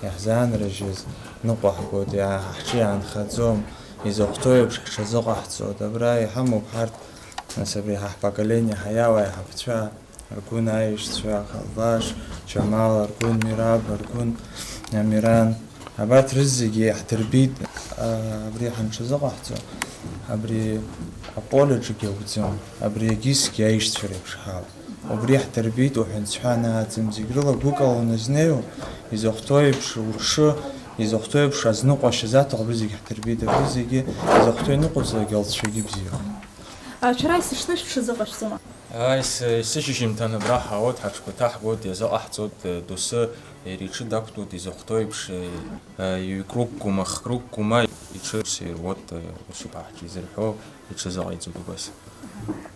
иаҳзаанрыжьыз ныҟәаҳгоит, иа-, ҳҿы иаанхаӡом, изахәҭоу еиԥш ҳҽазыҟаҳҵоит. Абра иҳамоуп ҳарҭ, нас, абри ҳа ҳпоколение ҳаиала аиҳабцәа, Аргәын аишьцәа, Ҟалбаш, Џьамал, Аргәын Мираб, Аргәын Амиран. Абарҭ рызегьы иаҳдырбеит, а, абри ҳанҽазыҟаҳҵо, абри аколлеџгьы ауӡом, абри агьысгьы аишьцәа реиԥш ҳауп. Убри ҳдырбеит, уҳәынҵәа анааӡам, зегь рыла гәыкала уназнеиуа, изахәҭоу еиԥш уҽы, изахәҭоу еиԥш азныҟәашьа заҭаху абри зегь ҳдырбеит, абри зегьы изахәҭоу иныҟәызлак алҵшәагьы бзиахоит. А, шәара есышьҭа шәҽазыҟашәҵома? Ааи, ес-, есышьыжьымҭан абра ҳаауеит, ҳаҽқәа ҭаҳгоит, иазыҟаҳҵоит, э, доусы иара иҽы дақәтәоуп, изахәҭоу еиԥш, э, э, ҩ-кругкума, х-кругкума иҽы ирсыруеит, э, усуп ҳаҳҿы изырҳәо, иҽазыҟаиҵоит убас.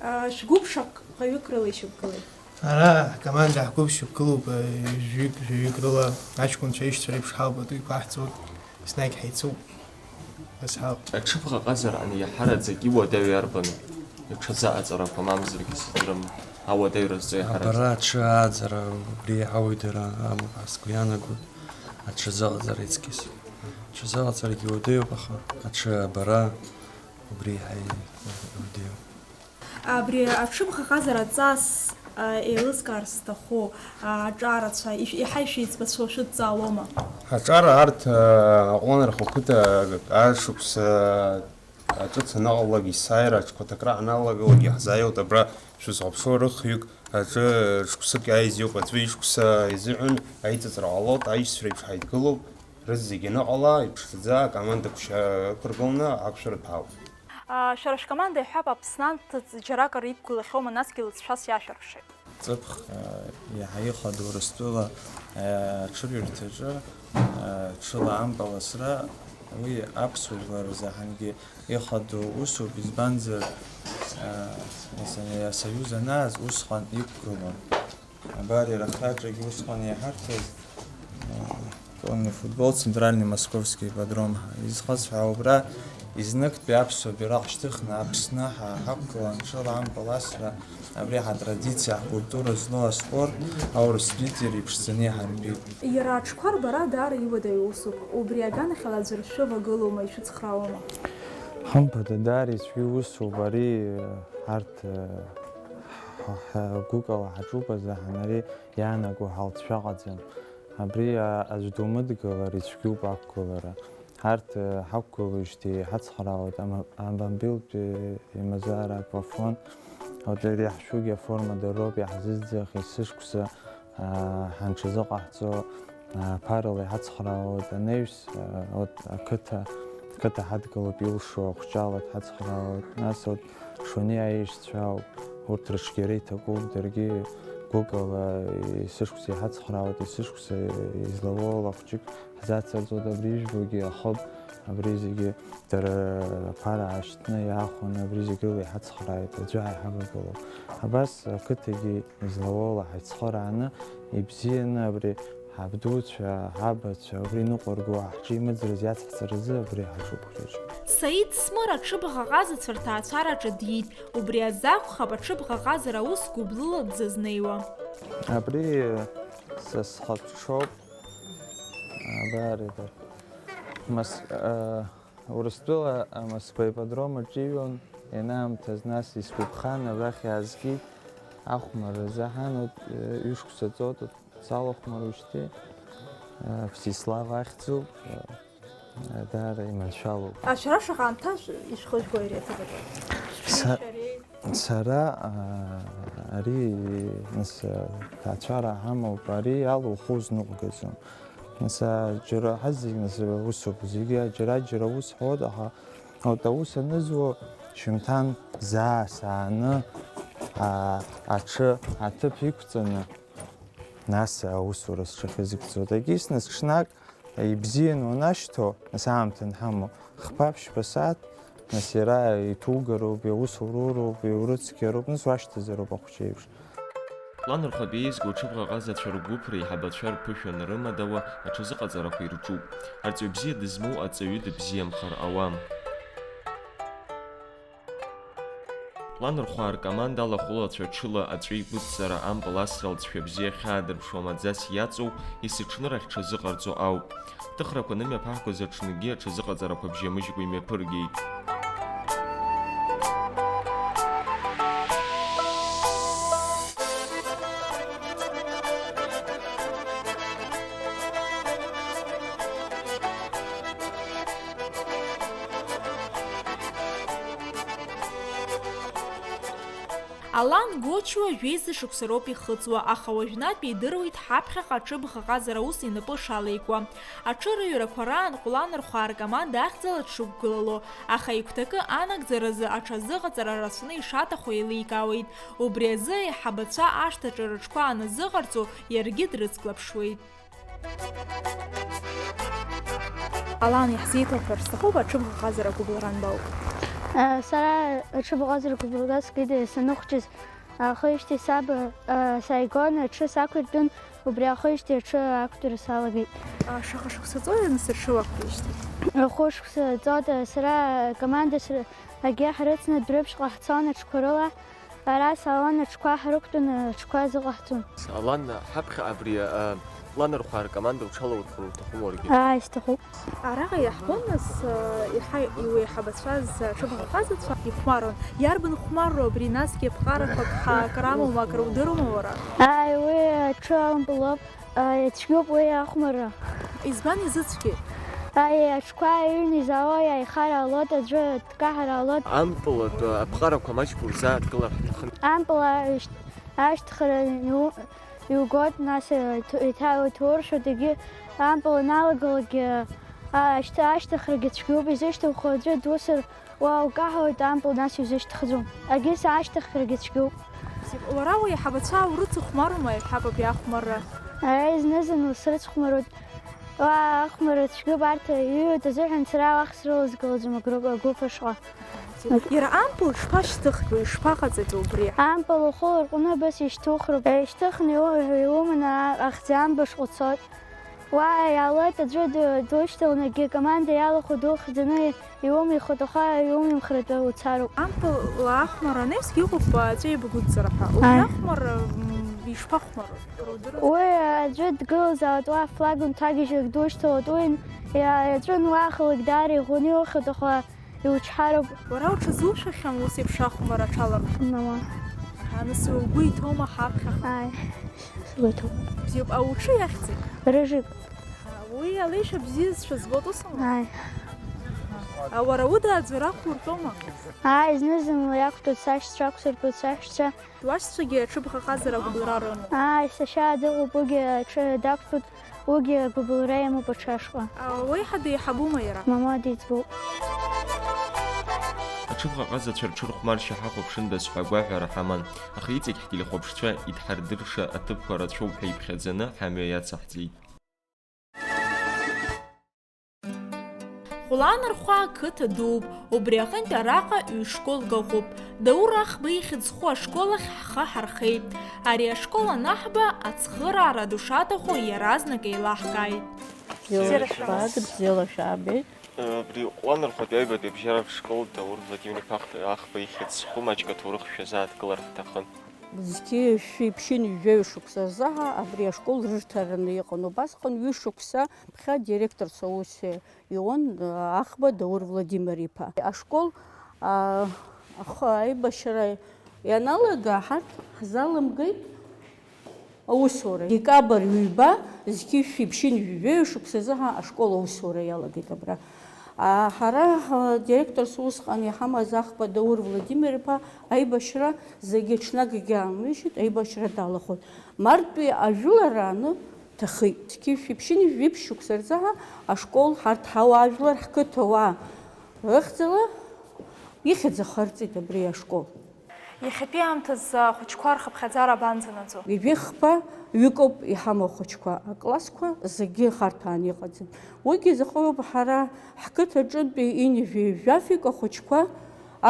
А, шәгәыԥ шаҟаҩык рыла ишьақәгылеит? Ара ҳкоманда ҳгәыԥ шьақәгылоуп, э, жәаҩык, жәаҩык рыла аҷкәынцәа аишьцәа реиԥш ҳауп, атәыҩқәа аҳҵоит. Еснагь ҳаицуп, нас ҳауп. Аҽыбӷаҟазараан иаҳараӡак иуадаҩу иарбану? Аҽазыҟаҵарақәа мамзаргьы сыздырам, ауадаҩра зҵо иаҳараӡак. Абара аҽы ааӡара убри иаҳауеит дара, амаҟа сгәы иаанагоит, аҽазыҟаҵара иҵкьыс. Аҽазыҟаҵарагьы иуадаҩуп, аха аҽы абара убри иаҳа иуадаҩуп. Абри аҽыбӷаҟазара ҵас, а, еилыскаар сҭаху, а, аҿарацәа, ишә-, иаҳа ишәеиҵбацәоу шәыдҵаауома? Аҿар арҭ, а, аҟәланырхәа қыҭа ашықәса, а, ҿыц анаҟалалак, есааира аҽқәа аҭакра ҳаналагалак иаҳзааиуеит абра шәызхәаԥшуа рыхҩык аҿы шықәсык иааиз иоуп, аӡәы ишықәса изыҳәан аиҵыҵра ҟалоит, аишьцәа реиԥш ҳаидгылоуп, рызегьы аныҟала, иԥшӡаӡа акомандақәа ықәыргыланы ақәшәара ҭәаауп. А, шәара шәкоманда иҳәап, Аԥсны анҭыҵ џьаракыр иқәгылахьоума, насгьы лыҵшәас иашәыршеит. Ҵыԥх, а, иаҳа ихадоу Урыстәыла, а, аҽырҩырҭаҿы, а, ҽыла ампыл асра, уи аԥсуа жәлар рзыҳәангьы ихадоу усуп, избанзар, а, асоюз анааз усҟан иқәгылон. Абар, иара ахраҿагьы усҟан иаҳарҭаз, э, конный футбол, центральный московский ипподром ҳәа изхысҳәаау убра, изныктәи аԥсуа бираҟ шьҭыхны Аԥсны ҳа-, ҳақәгылан, ҽыла ампыл асра, абри ҳатрадициа, ҳкультура злоу аспорт аурыс ритәи реиԥшӡаны иҳарбеит. Иара аҽқәа рбара даара иуадаҩу усуп. Убри аганахьала аӡәыр шәывагылоума, ишәыцхраауама? Хымԥада, даара ицәгьоу усуп ари, э, ҳарҭ, э, ҳ-, ҳ-, гәыкала ҳаҿуп азыҳәан, ари иаанаго ҳалҵшәа ыҟаӡам. Абри, а, аӡә думыдгылар, ицәгьоуп ақәгылара. Ҳарҭ, а, ҳақәгылоижьҭеи иҳацхраауеит ама-, амобилтә, э, имазара аплафон. Ари иаҳшәугьы аформа дароуп, иаҳзыӡӡах, есышықәса, а, ҳанҽазыҟаҳҵо, а, ԥарала иҳацхраауеит. Анаҩс, а, от, ақыҭа, ақыҭа ҳадгылоуп, илшо ахәҷала дҳацхраауеит. Нас от Шони аишьцәа ауп, урҭ рыҽгьы ара иҭакуп, даргьы гәыкала есышықәса иҳацхраауеит, есышықәса излауоу лахәҷык ҳзацырҵоит, абри ижәбогьы ахыб, абри зегьы дара аԥара аашьҭны иаахәаны, абри зегь рыла иҳацхрааит, аӡәы ҳаиҳабы былоуп. Абас ақыҭагьы излауоу ла ҳаицхырааны, ибзианы абри Ҳабдуцәа, ҳабацәа, убри ныҟәырго, ҳҽеимыӡрыз иацҳҵаразы абри ҳаҿуп ҳҩыџьа. Саид Смыр аҽыбӷаҟазацәа рҭаацәараҿы диит, убри азы акәхап аҽыбӷаҟазара аус гәыблыла дзызнеиуа. Абри са схатә ҽоуп. Абар, абар. Мас-, а, Урыстәыла, а, Москва ипподром аҿиҩон, ианаамҭаз нас исгәаԥхан, абрахь иаазгеит. Ахәмарра азы ҳан, вот, э, ҩышықәса ҵуеит, вот, салахәмаруижьҭеи, э, Всеслав ахьӡуп, э, даара иманшәалоуп. А шәара шаҟа аамҭа ишәхыжәго ари аҭыԥаҿы? Са-, Шәареи? Сара, а, ари, нас, а, ҭаацәара ҳамоуп, ари ала ухы узныҟәгаӡом. Нас, а, џьара ҳазегь, нас, усоуп, зегьы џьара-џьара ус ҳуеит, аха, вот, аус анызуа, шәымҭан заа сааны, а, аҽы аҭыԥ иқәҵаны, нас аусура сҽахьазыгӡоит. Егьыс, нас, ҽнак ибзианы уанашьҭоу, нас аамҭа анҳамоу, хԥа-ԥшьба сааҭ, нас иара иҭугароуп, иаус уруроуп, иурыцқьароуп, нас уашьҭазароуп ахәҷеиԥш. Ланархәатә еизго аҽыбӷаҟазацәа ргәыԥ реиҳабацәа рԥышәа анрымадауа аҽазыҟаҵарақәа ирҿуп. Арҵаҩ бзиа дызмоу аҵаҩы дыбзиамхар ауам. Ланархәаа ркоманда алахәылацәа ҽыла аҵәы еиқәыҵҵара ампыл асра лҵшәа бзиа хьаадырԥшуа маӡас иаҵоу есыҽнырахь ҽазыҟарҵо ауп. Ҭыхрақәа анымҩаԥаҳгоз аҽынгьы аҽазыҟаҵарақәа бжьамыжькәа имҩаԥыргеит. Алан Гочуа жәеиза шықәса роуп ихыҵуа, аха уажәнатә идыруеит ҳаԥхьаҟа аҽыбӷаҟазара аус инапы шалеикуа. Аҽырыҩрақәа раан Ҟәланырхәаа ркоманда ахьӡала дшықәгылало, аха игәҭакы анагӡаразы аҽазыҟаҵара рацәаны ишаҭаху еиликаауеит. Убри азы аиҳабацәа ашҭаҿы рыҽқәа аназыҟарҵо, иаргьы дрыцклаԥшуеит. Алан, иаҳзеиҭалҳәар сҭахуп, аҽыбӷаҟазара гәыбылра анбауп? Э, сара аҽыбӷаҟазара гәыбылра скит, саныхәҷыз, ахижьҭеи саб, э, сааигон, аҽы сақәиртәын, убри ахижьҭеи аҽы ақәтәара салагеит. А, шаҟа шықәса ҵуеи, нас, аҽы уақәтәеижьҭеи? Ахәы шықәса ҵуеит, сара акоманда сры-, агьи ҳрыцны Дәрыԥшьҟа ҳцон аҽқәа рыла. Ара салон аҽқәа ҳрықәтәаны аҽқәа азыҟаҳҵон. Салон, ҳаԥхьа абри, а, Ланархәаа ркоманда уҽалаурхәыр уҭахума уаргьы? Ааи, сҭахуп. Араҟа иаҳбон, нас, а, иаҳа иуеиҳабацәаз аҽыбӷаҟазацәа ихәмаррон. Иарбан хәмарроу абри, насгьы аԥҟарақәа ԥҳа акрамоума, акрудыруама уара? Ааи, уи аҽы ампылуп. Ицәгьоуп уи ахәмарра. Избан изыцәгьеи? Аи, аҽқәа аҩны изаауа иааихар ҟалоит, аӡәы дкаҳар ҟалоит. Ампыл атәы аԥҟарақәа маҷк урзааҭгылар ҳҭахын. Ампыл ашьҭ-, ашьҭыхра иу-, иугоит, нас, э, иҭ-, иҭа-, иҭауршәуеит, егьи ампыл аналагалакгьы, а, ашьҭ-, ашьҭыхрагьы цәгьоуп, изышьҭухуа аӡәы дусыр, уа укаҳауеит ампыл, нас иузышьҭыхӡом. Агьыс ашьҭыхрагьы цәгьоуп. Уара уеиҳабацәа урыцыхәмарума, иҳәап, абри ахәмарра? Ара зны-зынла срыцхәмаруеит. Уа, ахәмарра цәгьоуп, арҭ иҩуеит азыҳәан сара уахь срылазгалаӡом агруппа, агәыԥ ашҟа. Иара ампыл шԥашьҭыхтәу, ишԥаҟаҵатәу убри? Ампыл ухы ларҟәны абас ишьҭухроуп. Ишьҭыхны иу-, иуманы ахӡы амбашҟа уцоит. Уа иаауеит аӡәы ду-, душьҭаланы, акоманда иалахәу духьӡаны иумихуеит, аха иумихратәы уцароуп. Ампыл ахәмарра анаҩсгьы иҟоуп аҵәеибагәыдҵара ҳәа. Убри Ааи. Ахәмарра, м, ишԥахәмару? Уи аӡәы дгылазаауеит, уа афлаг унҭагьежьрак душьҭалоит, уи иа-, иаҵәын уахалак даара иӷәӷәаны иухьоит, аха Иучҳароуп. Уара уҽазушәахьан ус еиԥш ахәмарра аҽалархәны? Мамоу. Аха, нас угәы иҭоума ҳаԥхьаҟа? Ааи, сгәы иҭоуп. Бзиоуп, ауҿы иахьӡи? Рыжик. Уи алеишәа бзиазшәа збоит, усума? Ааи. А уара уда аӡәыр ақәуртәома? Ааи, зны-зынла иақәтәоит сашьцәа, ақәсыртәоит сашьцәа. Уашьцәагьы аҽыбӷаҟазара агәыбылра рымоуп? Ааи, сашьа дыҟоуп, уигьы аҽы дақәтәоуп, уигьы агәыбылра имоуп аҽы ашҟа. А, уеиҳа деиҳабума иара? Мамоу, деиҵбуп. Аҽыбӷаҟазацәа рҽырхәмаршьа ҳахәаԥшындаз ҳәа агәаҳәара ҳаман, аха иҵегь ҳтелехәаԥшцәа идҳардырша аҭыԥқәа рацәоуп ҳәа иԥхьаӡаны ҳамҩа иацаҳҵеит. Хәланырхәаа қыҭа дууп, убри аҟынтә араҟа ҩ-школк ыҟоуп. Даур Ахба ихьӡ зху ашкол ахь ҳхы ҳархеит. Ари ашкол анаҳба, ацхыраара ду шаҭаху иаразнак еилаҳкааит. Бзиала шәбааит, бзиала шәаабеит. Абри Хәланырхәатәи аҩбатәи абжьаратә школ Даур Владимир-иԥа Ахба ихьӡ зху маҷк аҭоурых шәазааҭгылар ҳҭахын. Зқьи жәшәи ԥшьынҩажәаҩ шықәса рзы абри ашкол рырҭараны иҟан. Убасҟан ҩышықәса ԥхьа директорс аус иуан, а, Ахба Даур Владимир-иԥа. Ашкол, а, ахы аибашьра ианалага, ҳарҭ Ҳзаламгеит аусура. Декабрь ҩба, зқьышә ибжьын жәаҩа шықәсазы ҳа ашкол аусура иалагеит абра. А, ҳара, а, директорс усҟан иҳамаз Ахба Даур Владимир-иԥа аибашьра зегьы ҽнакгьы аамышьҭит, аибашьра далахәын. Мартәи ажәыларааны ҭахеит. Зқьышә ибжьын жәиԥшь шықәса рзы ҳа ашкол ҳарҭ ҳауаажәлар, ҳқыҭауаа рыхьӡала ихьӡ ахырҵеит абри ашкол. Иахьатәи аамҭазы ахәыҷқәа рхыԥхьаӡара абанӡанаӡо? Ҩажәи хԥа ҩыкоуп иҳамоу ахәыҷқәа, аклассқәа зегьы харҭәаан иҟаӡам. Уигьы изахәоуп ҳара ҳқыҭаҿынтәи ҩажәи жәафҩык ахәыҷқәа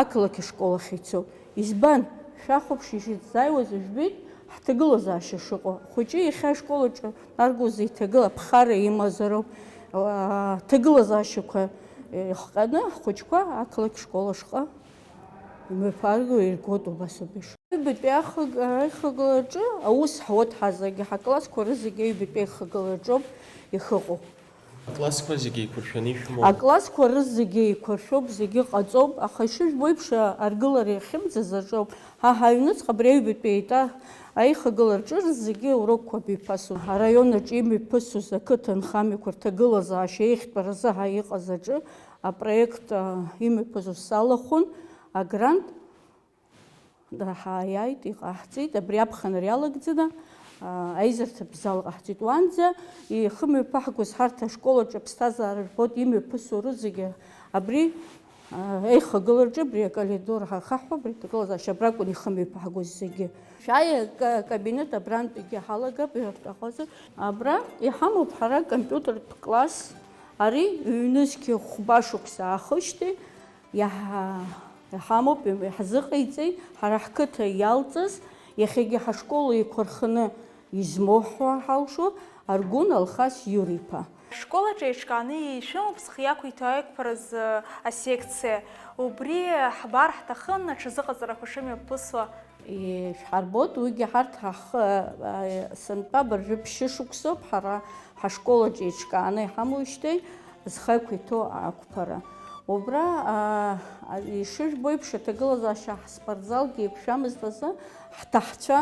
ақалақь ашкол ахь ицоуп. Избан? Шәахәаԥш, ишәзааиуаз жәбеит ҳҭагылазаашьа шыҟоу. Ахәыҷы иахьа ашкол аҿы наргоз иҭагыла аԥхара имазароуп. Аҭагылазаашьақәа еихҟьаны ҳхәыҷқәа ақалақь школ ашҟа имҩаԥарго иргоит убас убеиԥш. Аҩбатәи ахыг-, аихагылараҿы аус ҳуеит ҳазегьы, ҳаклассқәа рызегьы аҩбатәи аихагылараҿоуп иахьыҟоу. Аклассқәа зегьы еиқәыршәаны ишәымоу? Аклассқәа рызегьы еиқәыршәоуп, зегьы ҟаҵоуп, аха ишыжәбо еиԥш, аргылара иахьымӡаз аҿоуп. Ҳа ҳаҩнуҵҟа абри аҩбатәи аетап аихагылараҿы зегьы урокқәа мҩаԥысуеит. Араион аҿы имҩаԥысуаз ақыҭа нхамҩақәа рҭагылазаашьа еиӷьтәаразы ҳа иҟаз аҿы апроект, а, имҩаԥысуаз салахәын, агрант ҳаиааит, иҟаҳҵеит, абри аԥхынра иалагӡаны, а, аизарҭатә зал ҟаҳҵеит. Уанӡа ихымҩаԥаҳгоз ҳарҭ ашкол аҿы аԥсҭазаара жәбоит, имҩаԥысуа рызегьы абри, а, аихагылараҿы, абри акалидор ҳахаҳҳәо, абри аҭагылазаашьа абракәын ихымҩаԥаҳгоз зегьы. Шәааи, ака-, акабинет абрантәигьы ҳалагап, иҳәатәахозар. Абра иҳамоуп ҳара компиутертә класс, ари ҩнызқьи хәба шықәса аахижьҭеи, Иаҳа-, иҳамоуп, иҳзыҟаиҵеит, ҳара ҳқыҭа иалҵыз, иахьагьы ҳашкол еиқәырханы измоуҳәо ҳалшо, Аргәын Алхас Иура-иԥа. Ашкол аҿы еиҿкааны ишәымоуп зхы иақәиҭу аиқәԥаразы асекциа. Убри ҳбар ҳҭахын, аҽазыҟаҵарақәа шымҩаԥысуа. Ишәҳарбоит, уигьы ҳарҭ ҳахы, а, сынтәа абыржәы ԥшьышықәсоуп ҳара ҳашкол аҿы еиҿкааны иҳамоушьҭеи зхы ақәиҭу ақәԥара. Убра, а, а, ишыжәбо еиԥш, аҭагылазаашьа ҳспортзалгьы еиқәшәамызт азы, ҳҭаҳцәа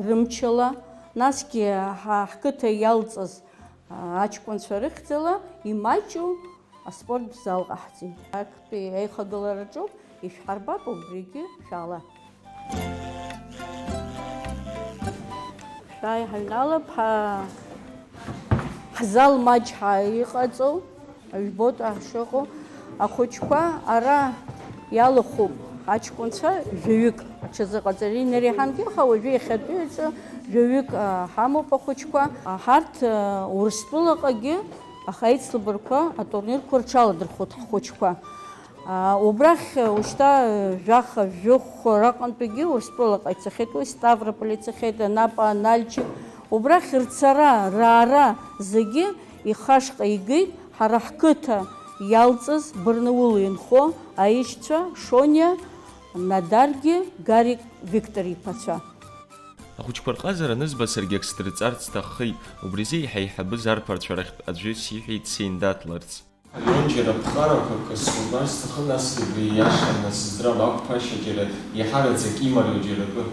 рымчала, насгьы ҳа-, ҳқыҭа иалҵыз, а, аҷкәынцәа рыхьӡала имаҷу аспорттә зал ҟаҳҵеит. Актәи аихагылараҿоуп, ишәҳарбап, убригьы шәаала. Шәааи, ҳаҩналап, ҳа-, ҳзал маҷ ҳа-, иҟаҵоу, жәбоит ҳшыҟоу. Ахәыҷқәа ара иалахәуп, аҷкәынцәа жәаҩык аҽазыҟаҵара, инареиҳангьы, аха уажәы иахьатәи аҿы жәаҩык, а, ҳамоуп ахәыҷқәа. А, ҳарҭ, а, Урыстәылаҟагьы аха аицлабрақәа, атурнирқәа рҽаладырхәуеит ҳхәыҷқәа. А, убрахь, а, ушьҭа, а, жәаха, жәохә раҟантәигьы Урыстәылаҟа ицахьеит, уи Ставрополь ицахьеит, Анапа, Нальчик. Убрахь рцара, раара зегьы ихашҟа игеит ҳара ҳқыҭа иалҵыз Барнаула инхо аишьцәа Шониа, Надаргьы, Гарик Виктор иԥацәа. Ахәыҷқәа рҟазара анызба, саргьы ак сдырҵарц сҭаххеит, убри азы еиҳа еиҳабыз арԥарцәа рахьтә аӡәы сиҳәеит сеиндаҭларц. Алион џьара ԥҟарақәак сурбар сҭахын, насгьы абри иашан, нас здрам ақәԥашьа џьара иҳараӡак имариоу џьара акы.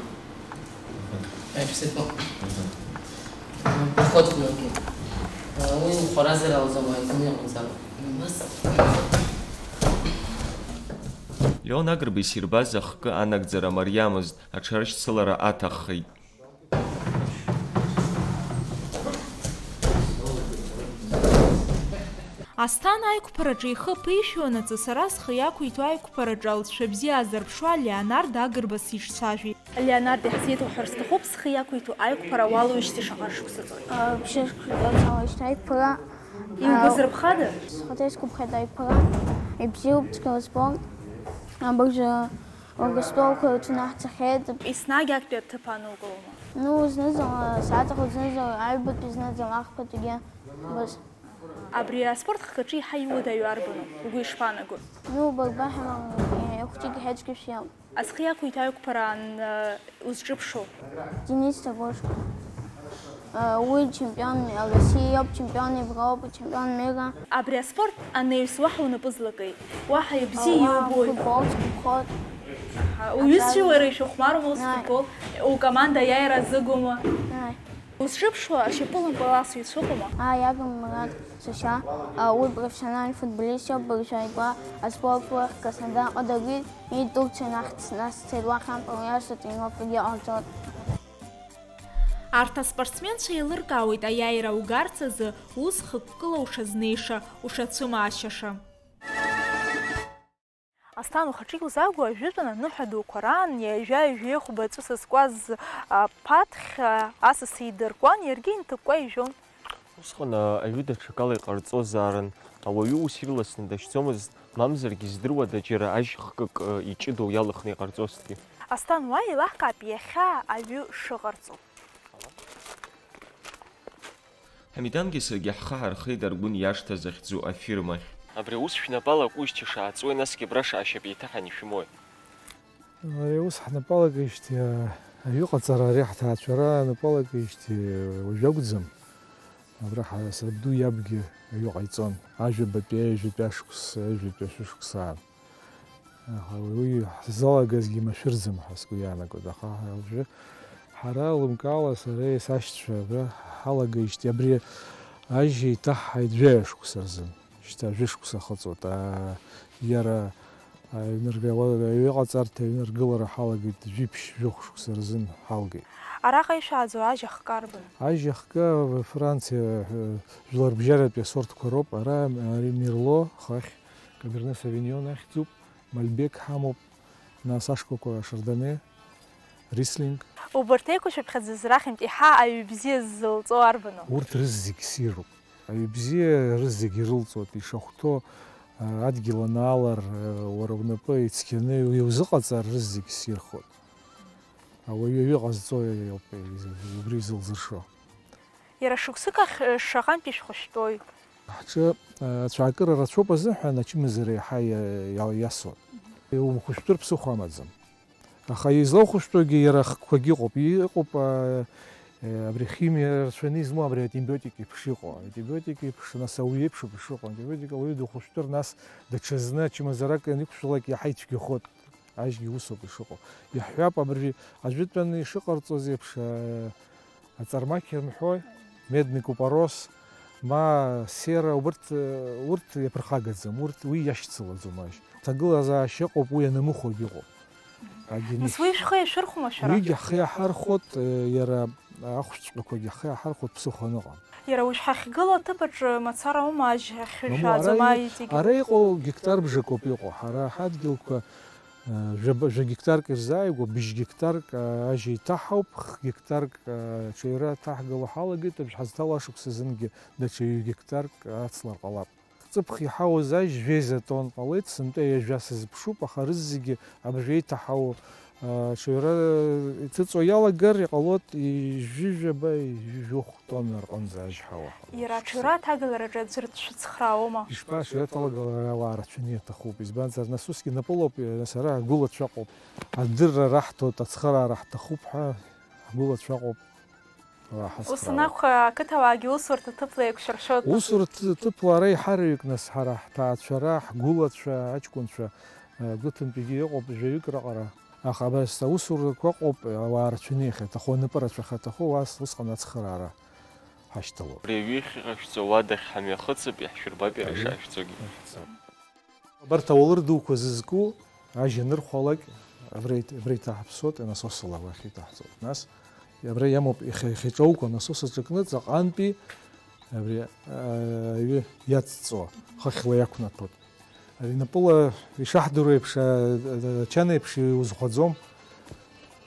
Аиԥсатәы. Мгм. Приход хҩоугьы. Уи ухәаразар алзауааит, уи аҟәынҵароуп. Нас. Леон Агрба исирбаз ахкы анагӡара мариамызт, аҽаршьцылара аҭаххеит. Асҭана аиқәԥараҿы ихы ԥишәонаҵы, сара схы иақәиҭу аиқәԥараҿы алҵшәа бзиа азырԥшуа Леонард Агрба сиҿцәажәеит. Леонард, иаҳзеиҭоуҳәар сҭахуп, схы иақәиҭу аиқәԥара уалоуижьҭеи шаҟа шықәса ҵуеит? Ԥшьышықәса ҵуеит аиқәԥара. Иугәазырԥхада? Схаҭа исгәаԥхеит аиқәԥара. Ибзиоуп, цәгьала збоит. Абыржәы Урыстәылақәа рацәаны ҳцахьеит. Еснагь актәи аҭыԥ анукылома? Ну, зны-зынла саҵахоит, зны-зынла аҩбатәи, зны-зынла ахԥатәигьы. Убас. Абри аспорт хкаҿы еиҳа иуадаҩу арбану? Угәы ишԥаанаго? Ну, Баба ҳамам, ихәҷык иҳәа цәгьашәа иоуп. Азхы иақәиҭу аиқәԥара ан-, узҿыԥшу? Денис Ҭагәышк. Уи чемпион Россиоуп, чемпион Европы, чемпион мира. Абри аспорт анаҩс уаҳа унапы злакеи? Уаҳа ибзиа иубои? Футбол сгәаԥхоит. Уҩызцәеи уареи шәыхәмарума ус футбол? Укоманда аиааира азыгума? Узҿыԥшуа ашьапылампыл асыҩцәа ыҟоума? Ааи, иагым, Мурат, сашьа, уи профессиональный футболист иоуп, быржәы ааигәа аспорт уахь Краснодарҟа дагеит, иит Турциа нахь, нас дцеит, уахь ампыл иаша тренировкагьы ҟарҵоит. Арҭ аспортсменцәа еилыркаауеит аиааира угарц азы ус хықәкыла ушазнеиша, ушацәымаашьаша. Асҭан, ухаҿы иузаагу ажәытәан аныҳәа дуқәа раан ҩажәа-ҩажәи хәба ҵәыса зкуаз аԥаҭхь асас идыркуан, иаргьы инҭыкәкәа ижәон. Усҟан аҩы даҽакала иҟарҵозаарын, ауаҩы ус ирласны дашьӡомызт, мамзаргьы здыруада џьара ажь хкык иҷыдоу иалыхны иҟарҵозҭгьы. Асҭан, уа еилаҳкаап иахьа аҩы шыҟарҵо. Ҳамидангьы саргьы ҳхы ҳархеит Аргәын иашҭа захьӡу афирмахь. Абри аус шәнапала акәыжьча шааҵуеи, насгьы абра шаашьап еиҭаҳан ишәымои? Ари аус ҳнапалагеижьҭеи, а, аҩыҟаҵара ари ҳҭаацәара напалагеижьҭеи уажәы акәӡам. Абра ҳа-, сабду иабгьы аҩы ҟаиҵон. Ажәабатәи, аҩажәатәи ашықәс, аҩажәатәи ашәышықәс аан. Аха уи ҳзалагазгьы машәырӡам ҳәа сгәы иаанагоит, аха уажәы ҳара лымкаала сареи сашьцәа абра ҳалагеижьҭеи абри ажь еиҭаҳҳаит жәаҩа шықәса рзын. Шьҭа жәышықәса ахыҵуеит. Аа, иара аҩныргауа-, аҩныҟаҵарҭа аҩныргылара ҳалагеит, жәиԥшь-жәохә шықәса рзын ҳалгеит. Араҟа ишәааӡо ажь ахкы арбан? Ажь ахкы Франциа, э, жәларбжьаратәи асортқәа роуп. Ара ари Мерло, хыхь, Каберне Совиньон ахьӡуп. Мальбек ҳамоуп, нас ашкәакәа Шардоне, Рислинг. Убарҭ еиқәшәыԥхьаӡаз рахьынтә еиҳа аҩы бзиа ззылҵо арбану? Урҭ рызегь ссируп. Аҩы бзиа рызегь ирылҵуеит, ишахәҭоу, а, адгьыл анаалар, а, уара унапы ицқьаны иузыҟаҵар рызегь ссирхоит. Ауаҩы аҩы ҟазҵо иоуп убри зылзыршо. Иара шықәсык ахь, э, шаҟантә ишәхәышәтәои? Ҳҿы, э, ацәаакыра рацәоуп азыҳәан, ачымазара иаҳа иа-, иа-, иасуан. Умхәышәтәыр ԥсыхәа амаӡам. Аха излоухәышәтәуагьы иара ахкқәагьы ыҟоуп. Иҟоуп, а, э, абри ахимиа рацәаны измоу абри антибиотик еиԥш иҟоу. Антибиотик еиԥш, нас, ауаҩы еиԥшуп ишыҟоу. Антибиотик ауаҩы духәышәтәыр, нас даҽазны ачымазарак аниқәшәалак иаҳа ицәгьахоит. Ажьгьы усоуп ишыҟоу. Иаҳҳәап, абыржәы ажәытәан ишыҟарҵоз еиԥш, а, аҵармақь рымҳәои, медный купорос, ма сера, убырҭ, урҭ иаԥырхагаӡам, урҭ уи иашьцылаӡом ажь. Ҭагылазаашьа ыҟоуп, уи анамыхәагь ыҟоуп. Агьы Нас уи шәхы иашәырхәома шәара? Уигьы ҳхы иаҳархәот, э, иара ахәшәҵәҟьақәагьы ҳхы иаҳархәот ԥсыхәа аныҟам. Иара уажә ҳахьгылоу аҭыԥ аҿы мацара аума ажь Мамоу, ара ахьышәааӡом, иҟоу, аитигьы? Ара иҟоу гектар бжакоуп иҟоу. Ҳара ҳадгьылқәа, э, жәаба-, жәа гектарк ирзааигәоуп, быжь гектарк, э, ажь еиҭаҳауп, х гектарк, э, аҽаҩра ҭаҳгало ҳалагеит, абжь ҳазҭало ашықәс азынгьы даҽа ҩ гектарк ацлар ҟалап. Ҵыԥх иҳауз ажь жәеиза тонн ҟалеит, сынтәа ҩажәа сазыԥшуп, аха рызегьы абжа еиҭаҳауа, а, аҽаҩра иҭыҵуа иалагар, иҟалоит ҩажәижәаба, ҩажәижәохә тонна рҟынӡа ажь ҳауа. Иара аҽаҩра аҭагалараҿы аӡәыр дшәыцхраауама? Ишԥа, аҽаҩра аҭалагалара ауаа рацәаны иаҭахуп, избанзар, нас усгьы напылоуп, нас ара ҳгәылацәа ыҟоуп. Адырра раҳҭоит, ацхыраара ҳҭахуп ҳәа ҳгәылацәа ыҟоуп. Ус анакәха, ақыҭауаагьы усурҭа ҭыԥла еиқәшәыршәоит. Усурҭа ҭыԥла ара иҳарҩык, нас, ҳара ҳҭаацәара, ҳгәылацәа, аҷкәынцәа, э, гәыҭынтәигьы ыҟоуп, жәаҩык раҟара. Аха абас аусурақәа ыҟоуп, ауаа рацәаны иахьаҭаху, анапы рацәахьаҭаху, уа усҟан ацхыраара ҳашьҭалоуп. Абри аҩы ахьыҟашәҵо уа дахьҳамҩахыҵып, иаҳшәырбап иара ишашәҵогьы. Абарҭ ауалыр дуқәа зызку ажь анырхәалак, абра ит-, абра иҭаҳԥсуеит, анасосала уахь иҭаҳҵоит. Нас абра иамоуп ихьа-, ихьаҿоуқәа, анасос аҿакны ҵаҟантәи абри, а, аҩы иацҵо, хыхьла иақәнаҭәоит. Ари напыла ишаҳдыруа еиԥш, а, а, ачан еиԥш иузхәаӡом.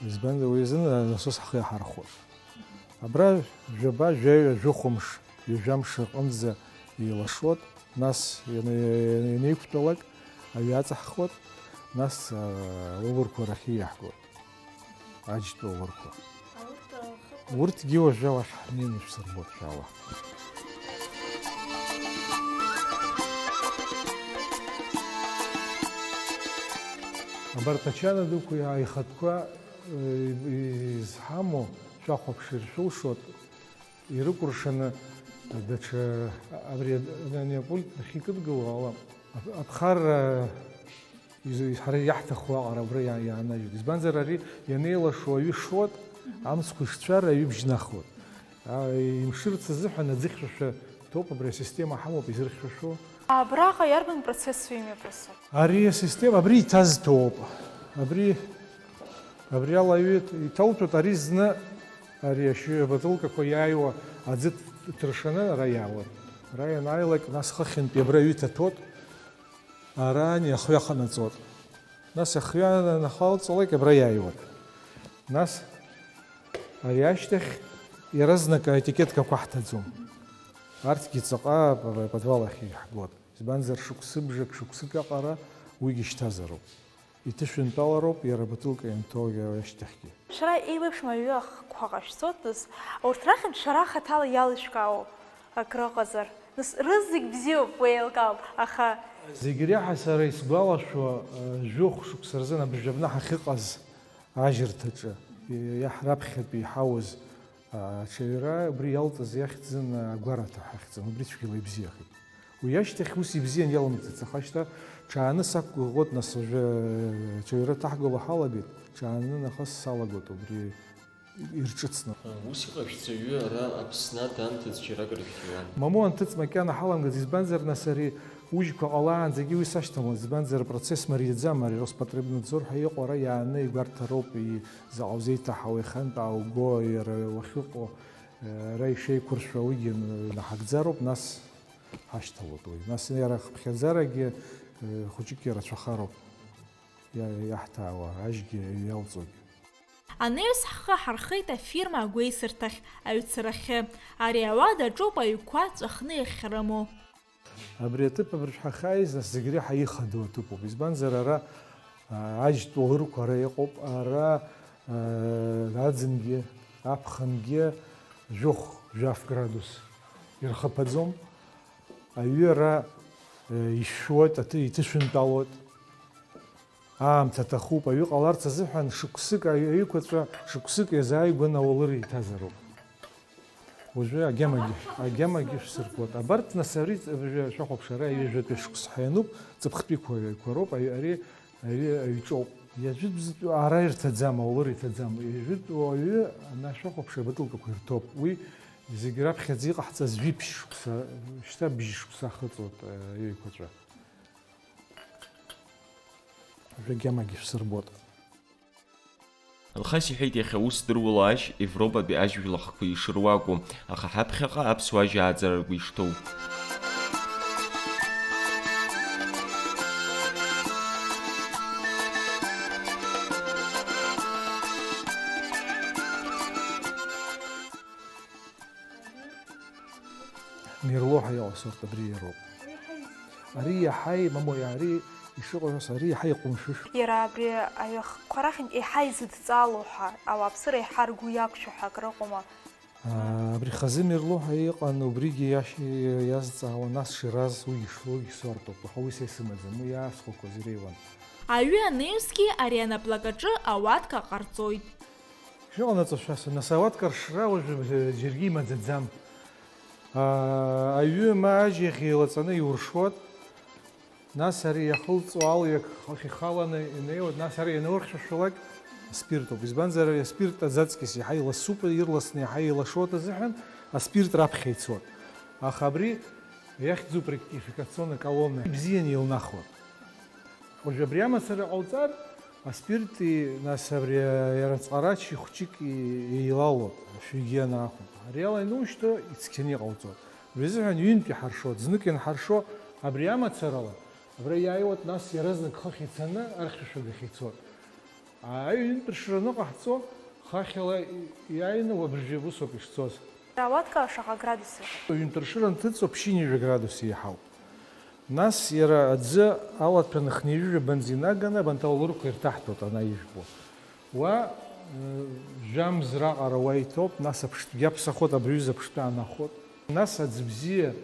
Избанзар, уи азын анасос ҳхы иаҳархәоит. Абра жәаба, жәаҩа, жәохәымш, ҩажәамш рҟынӡа еилашуеит, нас иана-, ианеиқәтәалак аҩы аҵаҳхуеит, нас, а, аулырқәа рахь ииаҳгоит, аџьтәи аулырқәа. Урҭгьы уажәы уахь ҳнеины ишәсырбоит шәаала. Абарҭ ачана дуқәа аихатәқәа, э, изҳамоу шәахәаԥшыр шәылшоит, ирыкәыршаны даҽа абри ани апульт нахьикыдгыло ала, ап-, аԥхарра Из-, ҳара иаҳҭаху аҟара абра иа-, иаанажьуеит. Избанзар, ари ианеилашуа аҩы шуат, амцқәа ишцәар аҩыбжь нахуеит. А, имшырц азыҳәан аӡыхьшәашәа ҭоуп, абри асистема ҳамоуп изырхьшәашәо. Абраҟа иарбан процессу имҩаԥысуа? Ари асистема, абри иҭаз ҭоуп. Абри, абри ала аҩы иҭауҭәоит, ари зны, ари ашьыҩ абатылкақәа иааиуа аӡы ҭ-, ҭыршаны ара иаауеит. Ара ианааилак, нас хыхьынтәи абра аҩы ҭаҭәоит. Арантәи ахҩа ҟанаҵоит. Нас ахҩа анахалҵалак абра иааиуеит. Нас ари ашьҭахь иаразнак аетикеткақәа ҳҭаӡом. Арҭгьы ҵаҟа аподвал ахь иаҳгоит. Избанзар, шықәсыбжак, шықәсык аҟара уигьы шьҭазароуп. Иҭышәынтәалароуп иара абатылка ианҭоугьы ашьҭахьгьы. Шәара еиуеиԥшым аҩы ахқәа ҟашәҵоит, нас, урҭ рахьынтә шәара хаҭала иалышәкаауоу акрыҟазар? Нас, рызегь бзиоуп, уи еилкаауп, аха. Зегь реиҳа сара исгәалашәо, э, жәохә шықәса рзын абыржәы абна ҳахьыҟаз ажьырҭаҿы, э, иаҳ-, раԥхьатәи иҳауз, э, аҽаҩра, убри иалҵыз иахьӡын, э, агәараҭа ҳахьӡын, убри цәгьала ибзиахеит. Уи ашьҭахь ус ибзиан иаламҵыц, аха шьҭа ҽааны сақәгәыӷуеит, нас уажәы, э, аҽаҩра ҭаҳгало ҳалагеит, ҽааны нахыс салагоит убри ирҿыцны. Ус иҟашәҵа аҩы ара Аԥсны аҭыҵ џьарак рыхьуан. Мамоу анҭыҵ макьана ҳаламгаӡеит, избанзар, нас ари ужьқәа ҟалаанӡагьы уи сашьҭамлац, избанзар, апроцесс мариаӡам, ари Роспотребнадзор ҳәа иҟоу ара иааны игәарҭароуп, и-, заҟа узеиҭаҳауа, иахьынтә аауго, иара уахьыҟоу, э, ара ишеиқәыршәа уигьы н-, наҳагӡароуп, нас ҳашьҭалоит уи. Нас иара хыԥхьаӡарагьы, э, хәыҷык ирацәахароуп иа-, иаҳҭаауа, ажьгьы иалҵуагьы. Анаҩс ҳхы ҳархеит афирма агәеисырҭахь, аҩцарахьы. Ари ауадаҿоуп аҩқәа ҵәахны иахьрымоу. Абри аҭыԥ абыржә ҳахьааиз, нас, зегь реиҳа ихадоу аҭыԥуп. Избанзар, ара, а, ажьтә уалырқәа ара иҟоуп, ара, а, аӡынгьы, аԥхынгьы жәохә, жәаф градус ирхыԥаӡом. Аҩы ара, а, ишәшәуеит, аҭы-, иҭышәынтәалоит. Аамҭа аҭахуп, аҩы ҟаларц азыҳәан шықәсык, аҩ-, аҩықәаҵәа шықәсык иазааигәаны ауалыр иҭазароуп. Уажәы агьамагьы, агьамагьы шәсыркуеит. Абарҭ, нас, ари ҵ-, уажәы шәахәаԥш, ара ҩажәатәи шықәс ҳәа иануп, ҵыԥхтәиқәа аҩқәа роуп, аҩ-, ари аҩ-, аҩҿоуп. Иажәытәӡатәи ара ирҭаӡам, ауалыр иҭаӡам. Иажәытәу аҩы, ана шәахәаԥш, абатылкақәа ирҭоуп. Уи зегь раԥхьаӡа иҟаҳҵаз жәиԥшь шықәса, шьҭа бжьы шықәса ахыҵуеит, аҩ-, аҩқәаҵәа. Уажәы агьамагьы шәсырбот. Алхас иҳәеит, иахьа ус здыруала ажь Европатәи ажәлахқәа ишыруаку, аха ҳаԥхьаҟа аԥсуа ажь ааӡара ргәы ишҭоу. Мерло ҳәа иҟоу асорт абри иароуп. Ари иаҳа, мамои, ари ишыҟоу ас, ари иаҳа иҟәымшәышә. Иара абри аҩахқәа рахьынтә еиҳа изыдҵало ҳәа, ауааԥсыра еиҳа ргәы иақәшәо ҳәа акрыҟоума? Аа, абри хазы мерло ҳәа иҟан, убригьы иашьа иазҵаауан, нас Шираз, уигьы ш-, уигьы сортуп, аха уи са исымаӡам, уи иаасхәақәаз иреиуан. Аҩы анаҩсгьы ари анаплакаҿы ауатка ҟарҵоит. Шәыҟанаҵо шәасҳәа, нас ауатка ршра уажәы, э, џьаргьы имаӡаӡам. Аа, аҩы ма ажь иахь еилаҵаны иуршуеит, нас ари иахылҵуа алҩақ хыхь ихаланы инеиуеит, нас ари ианурхьшәашәалак аспиртуп. Избанзар, ари аспирт аӡаҵкыс иаҳа иласуп, ирласны иаҳа еилашуеит азыҳәан аспирт раԥхьа ицоит. Аха абри иахьӡуп ректификационный колонна, ибзианы илнахуеит. Уажәы абри амацара ҟауҵар, аспирти, нас, абри иара ҵҟарачи хәҷык и-, еилалоит, ашәигьы анаахәап. Ари ала ианушьҭо, ицқьаны иҟауҵоит. Уи азыҳәан ҩынтә иҳаршоит, знык ианҳаршо, абри амацарала, абра иааиуеит, нас иаразнак хыхь ицаны архьшәашәагахь ицоит. Аҩ-, ҩынтә ршраны ҟаҳҵо, хахьала и-, иааины уабыржәы усоуп ишцоз. Ауатка шаҟа градус ыҟоу? Ҩынтә ршыра анҭыҵуа ԥшьынҩажәа градус еиҳауп. Нас иара аӡы алаҭәаны хнеижәжәабанӡа инаганы абанҭ аулырқәа ирҭаҳтәуеит анаижәбо. Уа, э, жәамз раҟара уа иҭоуп, нас аԥштәгьы аԥсахот, абри аҩыза аԥштәы аанахәот. Нас аӡы бзиа,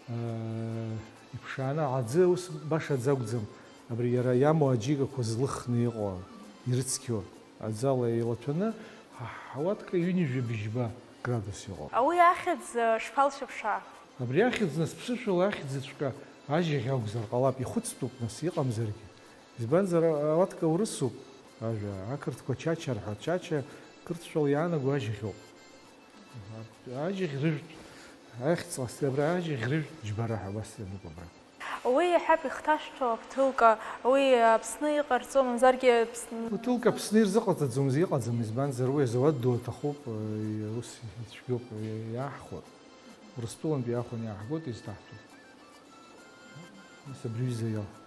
э, иԥшааны, аӡы ус башаӡа акәӡам, абри иара иамоу аџьигақәа злыхны иҟоу, ирыцқьоу. Аӡала еилаҭәаны, ҳа-, ҳауатка ҩынҩажәа быжьба градус иҟоуп. Уи ахьӡ, э, шԥалшәыԥшаа? Абри ахьӡ, нас, ԥсышәала ахьӡҵәҟьа ажьаӷь акәзар ҟалап, ихәыцтәуп, нас, иҟамзаргьы. Избанзар, ауатка урысуп ажәа, ақырҭқәа чача рҳәа, чача қырҭшәала иаанаго ажьыхьоуп. Ажьыхь рыжәтә, ахьӡ ҟасҵеит абра, ажьыхь рыжәтә џьбара ҳәа убас иануп абра. Уи иаҳәап ихҭашәҭәо аԥҭылка, уи Аԥсны иҟарҵо, мамзаргьы Аԥсны. Бутылка Аԥсны ирзыҟаҵаӡомызт, иҟаӡам, избанзар, уи азауад ду аҭахуп, ус ицәгьоуп, иааҳхәап. Урыстәылантәи иаахәаны иааҳгоит, изҭаҳҭәоит. Ус абри ҩыза иалхуп,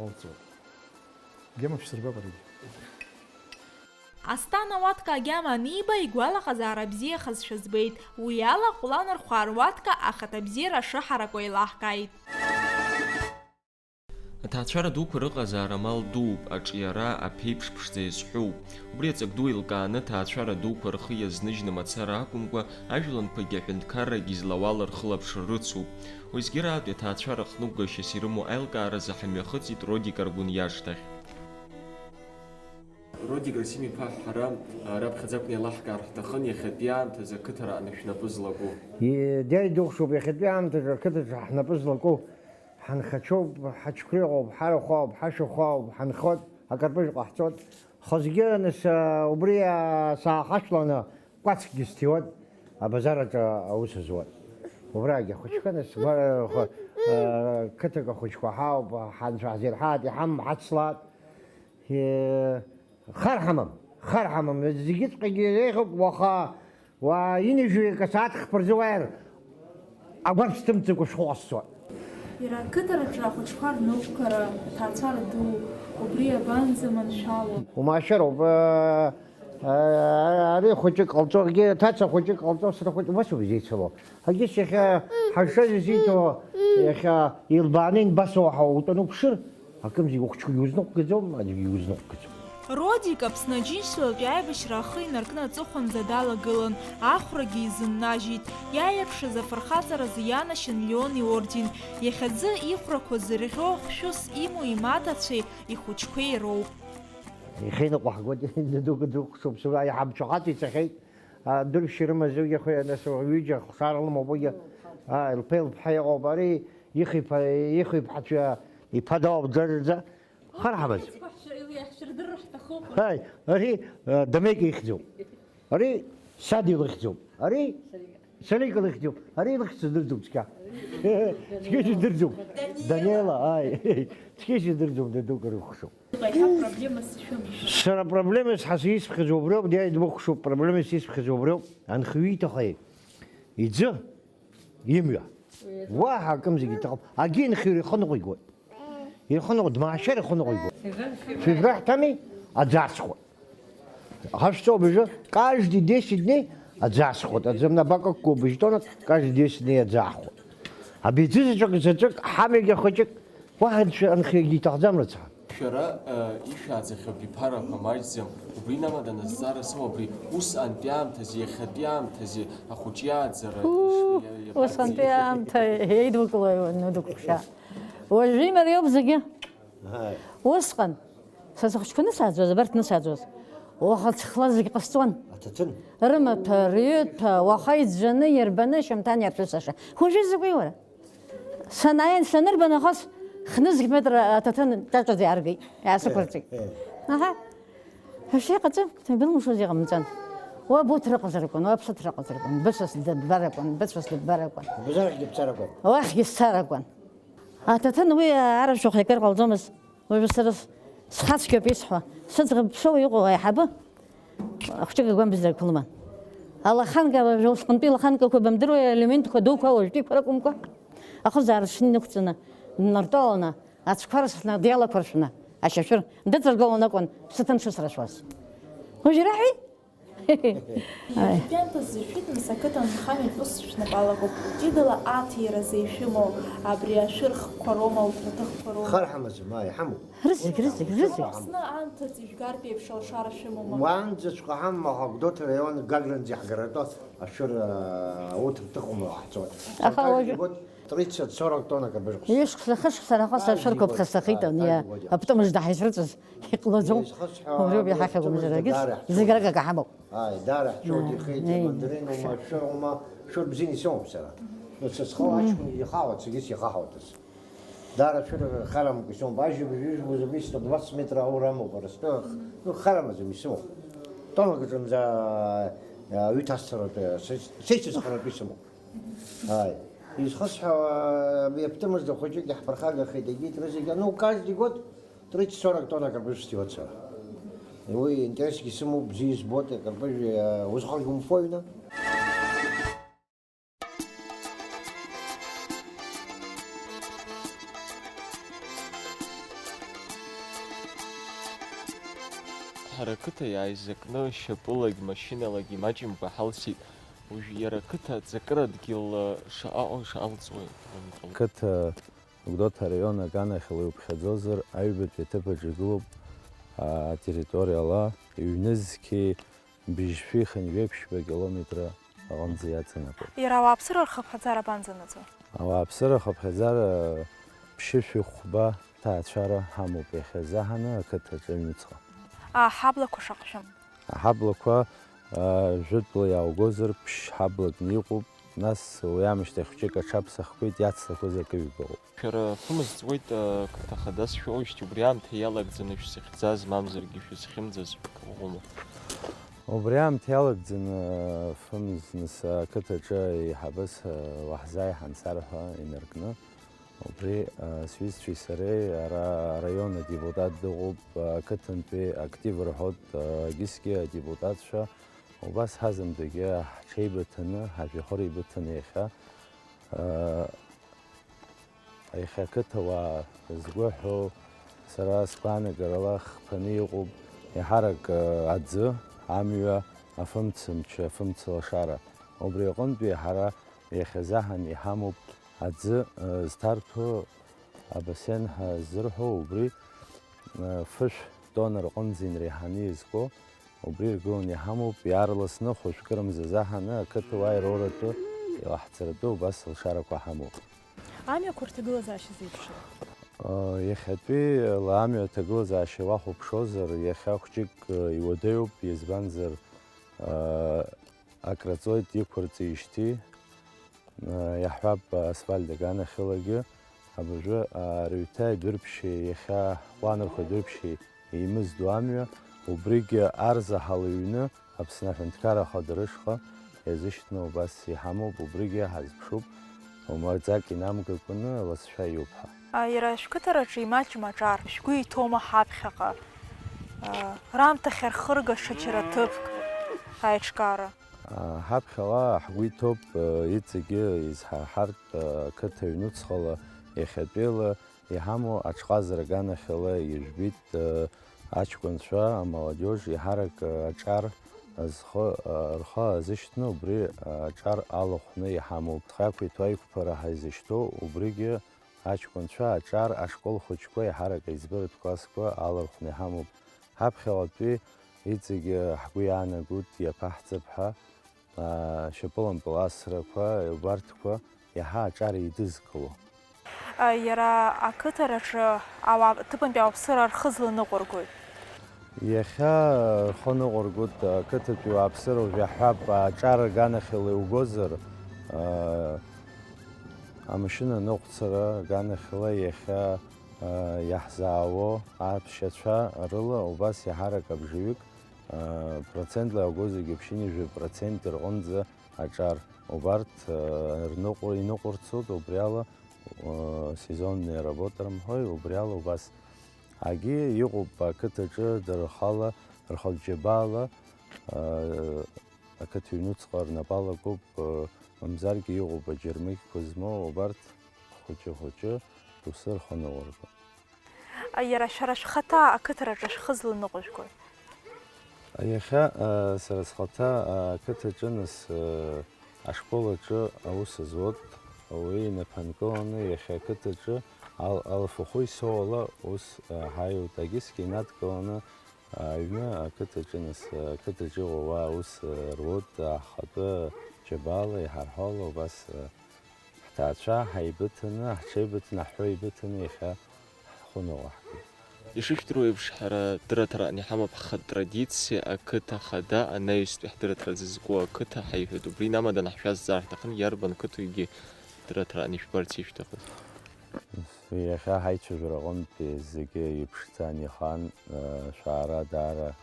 алҵуеит. Гьама шәсырбап аригьы. Асҭана уатка агьама аниба, игәалаҟазаара бзиахазшәа збеит. Уи ала Ҟәланырхәаа руатка ахаҭабзиара шыҳараку еилаҳкааит. Аҭаацәара дуқәа рыҟазаара амал дууп, аҿиара аԥеиԥш ԥшӡа иазҳәоуп. Убри аҵак ду еилкааны, аҭаацәара дуқәа рхы иазныжьны мацара акәымкәа, ажәлантәқәагьы аҳәынҭқаррагьы излауала рхылаԥшра рыцуп. Уеизгьы раатәи аҭаацәара ахныҟәгашьас ирымоу аилкааразы ҳамҩахыҵит Родик Аргәын иашҭахь. Родик Расим-иԥа, ҳара, а, раԥхьаӡа акәны еилаҳкаар ҳҭахын, иахьатәи аамҭазы ақыҭара аны шәнапы злаку? Идеиа духшоуп, иахьатәи аамҭазы ақыҭаҿы ҳнапы злаку. Ҳанхацәоуп, ҳаҽқәреи ыҟоуп, ҳарахә ауп, ҳашәахәа ауп, ҳанхоит, акарпыжә ҟаҳҵоит. Хазгьы, нас, а, убри, а, саахашәланы, кәацкгьы сҭиуан, абазар аҿы аус зуан. Убрагьы ахәыҷқәа, нас, гәара-, хә-, а, қыҭак ахәыҷқәа ҳауп, ҳанцәа ҳзирҳаат, иҳамам ҳацлаат. Е, хар ҳамам, хар ҳамам, зегьыҵәҟьагьы еиӷьуп, уаха, уа, инижәҩеи акы асааҭ хԥа рзы уааир, агәаԥс ҭымҵыкәа шәҟәы ҟасҵоит. Иара ақыҭараҿы ахәыҷқәа рнықәгара, аҭаацәара ду, убри иабанӡаманшәало? Умаашьароуп, э, э, ари хәыҷык ҟалҵо, егьи аҭаца хәыҷык ҟалҵо, сара хәыҷ, убасоуп изеицәало. Егьыс иахьа ҳазшаз изиҭо, иахьа илбааны инбасоу ҳәа утәаны уԥшыр, акымзарак ухәыҷқәагьы узныҟәгаӡом, аӡәгьы узныҟәгаӡом. Родик Аԥсны Аџьынџьтәылатәи аибашьра ахы инаркны аҵыхәанӡа далагылан, ахәрагьы изыннажьит, иааирԥшыз афырхаҵаразы ианашьан Леон иорден, иахьазы ихәрақәа зырӷьо хәшәыс имоу имаҭацәеи ихәыҷқәеи роуп. Ихеиныҟәаҳгоит, дадук дықәшуп, сара иҳамчу хаҵа ицахьеит, а, дыршьа ирымазугьы, хәа-, нас, ҩыџьа хшара лымоуп уигьы, а, лԥеи лԥҳаи ыҟоуп, ари ихиԥа-, ихиԥҳацәа иԥа дауп, дырӡа, хар ҳамаӡам. Ҳаи, ари, а, Дамеик ихьӡуп, ари Сади лыхьӡуп, ари Сарика лыхьӡуп, ари лыхьӡ сыздырӡом цқьа. Цқьа сыздырӡом. Даниела, аи. Цқьа сыздырӡом, дадук рыхшоуп. Иҟеи ҳа проблемас ишәымоу? Сара проблемас ҳа исԥхьаӡо убриоуп, диааит дбыхәшоуп, проблемас исԥхьаӡо убриоуп, анхаҩы иҭахеи? Иӡы, имҩа. Уаҳа акымзарак иҭахым. Агьи анхаҩы ихы ныҟәигоит. Ихы ныҟәо, дмаашьар ихы ныҟәигоит. Февраль ҳҭами, аӡы ацхуеит. Ҳашцо быжы, каждый десять дней аӡы ацхуеит. Аӡы мна бакакку быжь тонна, каждый десять дней аӡы аахуеит. Абри аӡы заҵәык, заҵәык, ҳамҩагьы ахәыҷык, уаҳа анцәа-, анхаҩгьы иҭахӡам рыцҳа. Шәара, э, ишәааӡахьоу биԥарақәа маҷӡам, убри намадан азҵаара сымоуп, абри усҟантәи аамҭази иахьатәи аамҭази ахәыҷы иааӡара Уу, ишиа-, иабаӡӡеи? Усҟантәи аамҭа еидукылои уанудукәша? Уажәы имариоуп зегьы. Ааи. Усҟан, са сыхәыҷқәа нысааӡоз, абарҭ нысааӡоз, уаха ҵхла зегь ҟасҵон. Аҭаҭын. Рымаҭәа, рҩыҭәа, уаха иӡәӡәаны, иарбаны, шьамҭан иаршәысаша. Уажәы закәи уара? Санааин, санырба нахыс, хнызқь метр аҭаҭын ҿаҿаӡа иааргеит, иаасықәырҵеит. Е, е. Аҳа. Ҳәашьа иҟаҵа, ибылмшоз иҟамҵан. Уа буҭ рыҟазар акәын, уа ԥсыҭ рыҟазар акәын, быцәа сдыббар акәын, быцәа сдыббар акәын. Бызарахьгьы бцар акәын. Уахьгьы сцар акәын. Аҭаҭын уи арашәахә иакыр ҟалҵомызт. Уажәы сара с-, схацәгьоуп исҳәо. Сыӡӷаб ԥсуа иҟоу аиҳабы хәҷык агәамбзиарақәа лыман. Алаханка, уажәы усҟантәи алаханкақәа бымдыруеи, алиументқәа дуқәа, уажәтәиқәа ракәымкәа, ахызаара шнықәҵаны, днартәаланы, ацәқәа рсны, диалақәа ршәны, ашьашәыр дыҵаргалон акәын, сыҭын шысрашәуаз. Уажә ираҳәеи? Аи. Иахьатәи аамҭазы шәыдын сақыҭан нхамҩатәыс шәнапы алакуп. Ҷыдала аҭиразы ишәымоу абри ашәырхқәа роума, урҭ аҭыхқәа роума? Хар ҳамаӡам, аи, ҳамоуп. Рызегь, рызегь, рызегь. Аԥсны аамҭаҵ ижәгартә еиԥш алшара шәымоума? Уаанӡаҵәҟьа ҳамам, аха Гәдоуҭа раион Гаграӡа иаҳгаратәы ашәыр, а, урҭ рҭыхума ҳцоит. Аха уажәы Тридцать, сорок тонн акабыжҟ. Ҩышықәса, хышықәса раҟа сашәырқәа ԥхасҭахеит, ани аптымыжда ҳаицрыҵыз иҟалаӡом. Убриоуп иҳахьагәымзарагьы, зегь ракака ҳамоуп. Ааи, даара ҳцәоит, ихеит, мандаринума, шәырума, шәыр бзианы исымоуп сара. Ну, сызхоу аҷкәын ихаҳауеит, зегьы сихаҳауеит ус. Даара цәырга харамкәа исымоуп, ажәабжь-ҩыжәбаӡом, исҭо двадцать метр аура амоуп, ара стәы, ну, харамаӡам исымоуп. Тоннак аҿынӡа, а, ҩыҭасҵаратәы се-, сеицызхаратәы исымоуп. Ааи. Изхысҳәаауа, абри аԥтымызда хәыҷык иаҳԥырхагахеит, егьит рызегьы, ну, каждый год тридцать-сорок тонн акырпыжә сҭиуан сара. Уи интересгьы сымоуп, бзиа избоит, акырпыжә, а, узхагьы умфои, на? Ҳара ақыҭа иааизакны шьапылагь машиналагь имаҷымкәа ҳалсит. Уажә иара ақыҭа аҵакыра дгьыл шаҟа ыҟоу шаҟа лҵуеит. Ақыҭа Гәдоуҭа араион аганахьала иуԥхьаӡозар, аҩбатәи аҭыԥ аҿы игылоуп, а, атерриториала ҩнызқьи быжьшәи хынҩеиԥшьба километра аҟынӡа иаҵанакуеит. Иара ауааԥсыра рхыԥхьаӡара абанӡанаӡо? Ауааԥсыра ахыԥхьаӡара ԥшьышәи хәба ҭаацәара ҳамоуп иахьазаҳаны ақыҭаҿы аҩнуҵҟа. А, ҳаблақәа шаҟа шәымоу? Аҳаблақәа, а, жәытәла иааугозар, ԥшь ҳаблакны иҟоуп, нас уи аамышьҭахь хәҷык аҽаԥсахқәеит, иацлақәаз акы ҩба ыҟоуп. Шәара фымз ҵуеит, а, қыҭа хадас шәоуижьҭеи, убри аамҭа иалагӡаны шәзыхьӡаз, мамзаргьы шәызхьымӡаз ҳәа акы ыҟоума? Убри аамҭа иалагӡаны, а, фымз, нас, а, ақыҭаҿы аиҳабыс, а, уаҳзааиҳан сарҳәа инаркны. Убри, а, сҩызцәеи сареи, ара араион адепутат дыҟоуп, а, ақыҭантәи актив рҳәоит, а, егьысгьы адепутатцәа, убас ҳазымдагьы ҳҽеибыҭаны, ҳажәҩахыр еибыҭаны иахьа, а, иахьа ақыҭауаа згәы ҳәоу, сара сгәаанагарала хԥаны иҟоуп еиҳарак, а, аӡы, амҩа, афымцамч, афымцалашара. Убри аҟынтәи ҳара иахьазаҳан иҳамоуп аӡы, э, зҭарҭәо абасен ҳәа ззырҳәо, убри, э, фышә тонна рҟынӡа инреиҳаны иазку, убри иргыланы иҳамоуп, иаарласны хәажәкырымза заҳаны ақыҭауаа ироуратәы, илаҳҵаратәы убас алшарақәа ҳамоуп. Амҩақәа рҭагылазаашьа зеиԥшроу? Э, иахьатәи ла амҩа аҭагылазаашьа уахәаԥшуазар, иахьа хәҷык, э, иуадаҩуп, избанзар, э, акраҵуеит иқәырҵеижьҭеи, э, иаҳҳәап, асфальт аганахьалагьы, абыржәы, а, рыҩҭа идырԥшьеи, иахьа ҟәланырхәа идырԥшьеи еимыздо амҩа, убригьы арзаҳал иҩны, Аԥсны Аҳәынҭқарра Ахада рышҟа иазышьҭны убас иҳамоуп, убригьы ҳазԥшуп, умаӡак инамгакәаны аласшәа иоуп ҳәа. А, иара шәқыҭараҿы имаҷым аҿар, шәгәы иҭоума ҳаԥхьаҟа? А, раамҭахь архырга ҽаџьара ҭыԥк, аиҿкаара? А, ҳаԥхьаҟа ҳгәы иҭоуп, а, иҵегьы изҳаҳартә, а, ақыҭа ҩнуҵҟала иахьатәиала иҳамоу аҽҟазара аганахьала ижәбеит, а, аҷкәынцәа, амаладиож, еиҳарак, а, аҿар зхы, а, рхы азышьҭны убри, а, аҿар алахәны иҳамоуп. Зхы ақәиҭу аиқәԥара ҳаизышьҭоу убригьы аҷкәынцәа аҿар ашкол хәыҷқәа еиҳарак аиҵбыратә классқәа алархәны иҳамоуп. Ҳаԥхьаҟатәи иҵегьы ҳгәы иаанагоит иаԥаҳҵап ҳәа, аа, шьапылампыл асрақәа, убарҭқәа иаҳа аҿар еидызкыло. А, иара ақыҭараҿы ауаа, ҭыԥантәи ауааԥсыра рхы зланыҟәыргои? Иахьа рхы ныҟәыргоит, ақыҭатәи уааԥсыра уажә иаҳҳәап, аҿар аганахьала иугозар, аа, амашьына аныҟәцара аганахьала иахьа, аа, иаҳзаауо аԥшьацәа рыла убас иаҳарак абжаҩык, аа, процентла иаугозаргьы ԥшьынҩажәа процент рҟынӡа аҿар убарҭ, аа, рныҟәо-, иныҟәырцоит, убриала, аа, сезонные работа рымҳәои, убриала убас. Агьи иҟоуп ақыҭаҿы дара рхала, рхатә џьабаала, аа, ақыҭа ҩнуҵҟа рнапы алакуп, мамзаргьы иҟоуп аџьармыкьқәа змоу, убарҭ хәыҷы-хәыҷы доусы рхы ныҟәыргоит. Иара шәара шәхаҭа ақыҭараҿы шәхы зланыҟәыжәгои? Иахьа, а, сара схаҭа, а, ақыҭаҿы нас, а, ашкол аҿы аус зуеит, уи инапанкыланы иахьа ақыҭаҿы ал-, алафахәы исоуала ус, а, ҳаиуеит, агьысгьы инадкыланы аҩны ақыҭаҿы нас, ақыҭаҿы иҟоу ауаа аус руеит, ахатәы џьабаала, иҳарҳәала убас, ҳҭаацәа ҳаибыҭаны, ҳҽеибыҭаны, ҳҳәы еибыҭаны иахьа ҳхәы ныҟәаҳгеит. Ишыжәдыруа еиԥш, ҳара дырраҭаран иҳамоуп ҳхатә традициа, ақыҭа хада анаҩстәи ҳдырраҭара зызку ақыҭа ҳаиҳәоит. Убри инамаданы ҳшәазҵаар ҳҭахын, иарбан қыҭоугьы дырраҭаран ишәбарц ишәҭахыз? Уи иахьа ҳаицәажәара аҟынтәи зегьы иԥшӡан ихан, э, шәаара даара, э,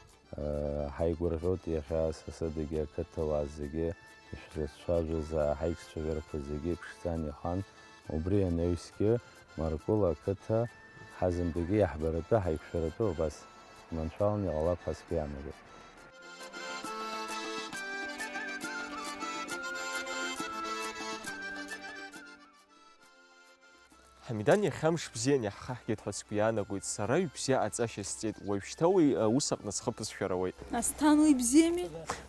ҳаигәырӷьоит иахьа сасыдагьы ақыҭауаа зегьы ишәзыцәажәаз, э, ҳаиҿцәажәарақәа зегьы иԥшӡан ихан, убри анаҩсгьы Маркула ақыҭа ҳазынтәыгьы иаҳбаратәы, ҳаиқәшәаратәы убас маншәаланы иҟалап ҳәа сгәы иаанагоит. Ҳамидан иахьа мш бзиан иаҳхаҳгеит ҳәа сгәы иаанагоит, сара ҩбзиа аҵашьа сҵеит, уажәшьҭа уи, э, усҟан схы ԥысшәара ауеит. Асҭан уи бзиами?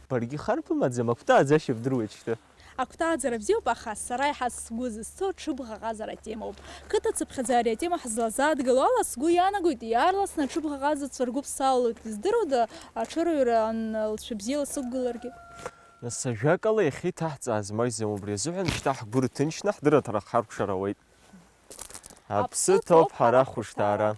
Баргьы хар бымаӡам, агәҭа аӡашьа бдыруеит шьҭа. Агәҭа аӡара бзиоуп, аха сара иаҳа сгәы зызцо ҽыбӷаҟазара атемоуп. Қыҭа цыԥхьаӡа ари атема ҳзлазааҭгыло ала, сгәы иаанагоит, иаарласны аҽыбӷаҟазацәа ргәы ԥсаалоит, издыруада, аҽырҩра анлцәа бзиала сықәгыларгьы? Нас ажәакала, иахьа иҭаҳҵааз маҷӡам, убри азыҳәан шьҭа ҳгәы рҭынчны ҳдырраҭара ҳхаркәшар ауеит. Аԥсы ҭоуп ҳара ҳхәышҭаара.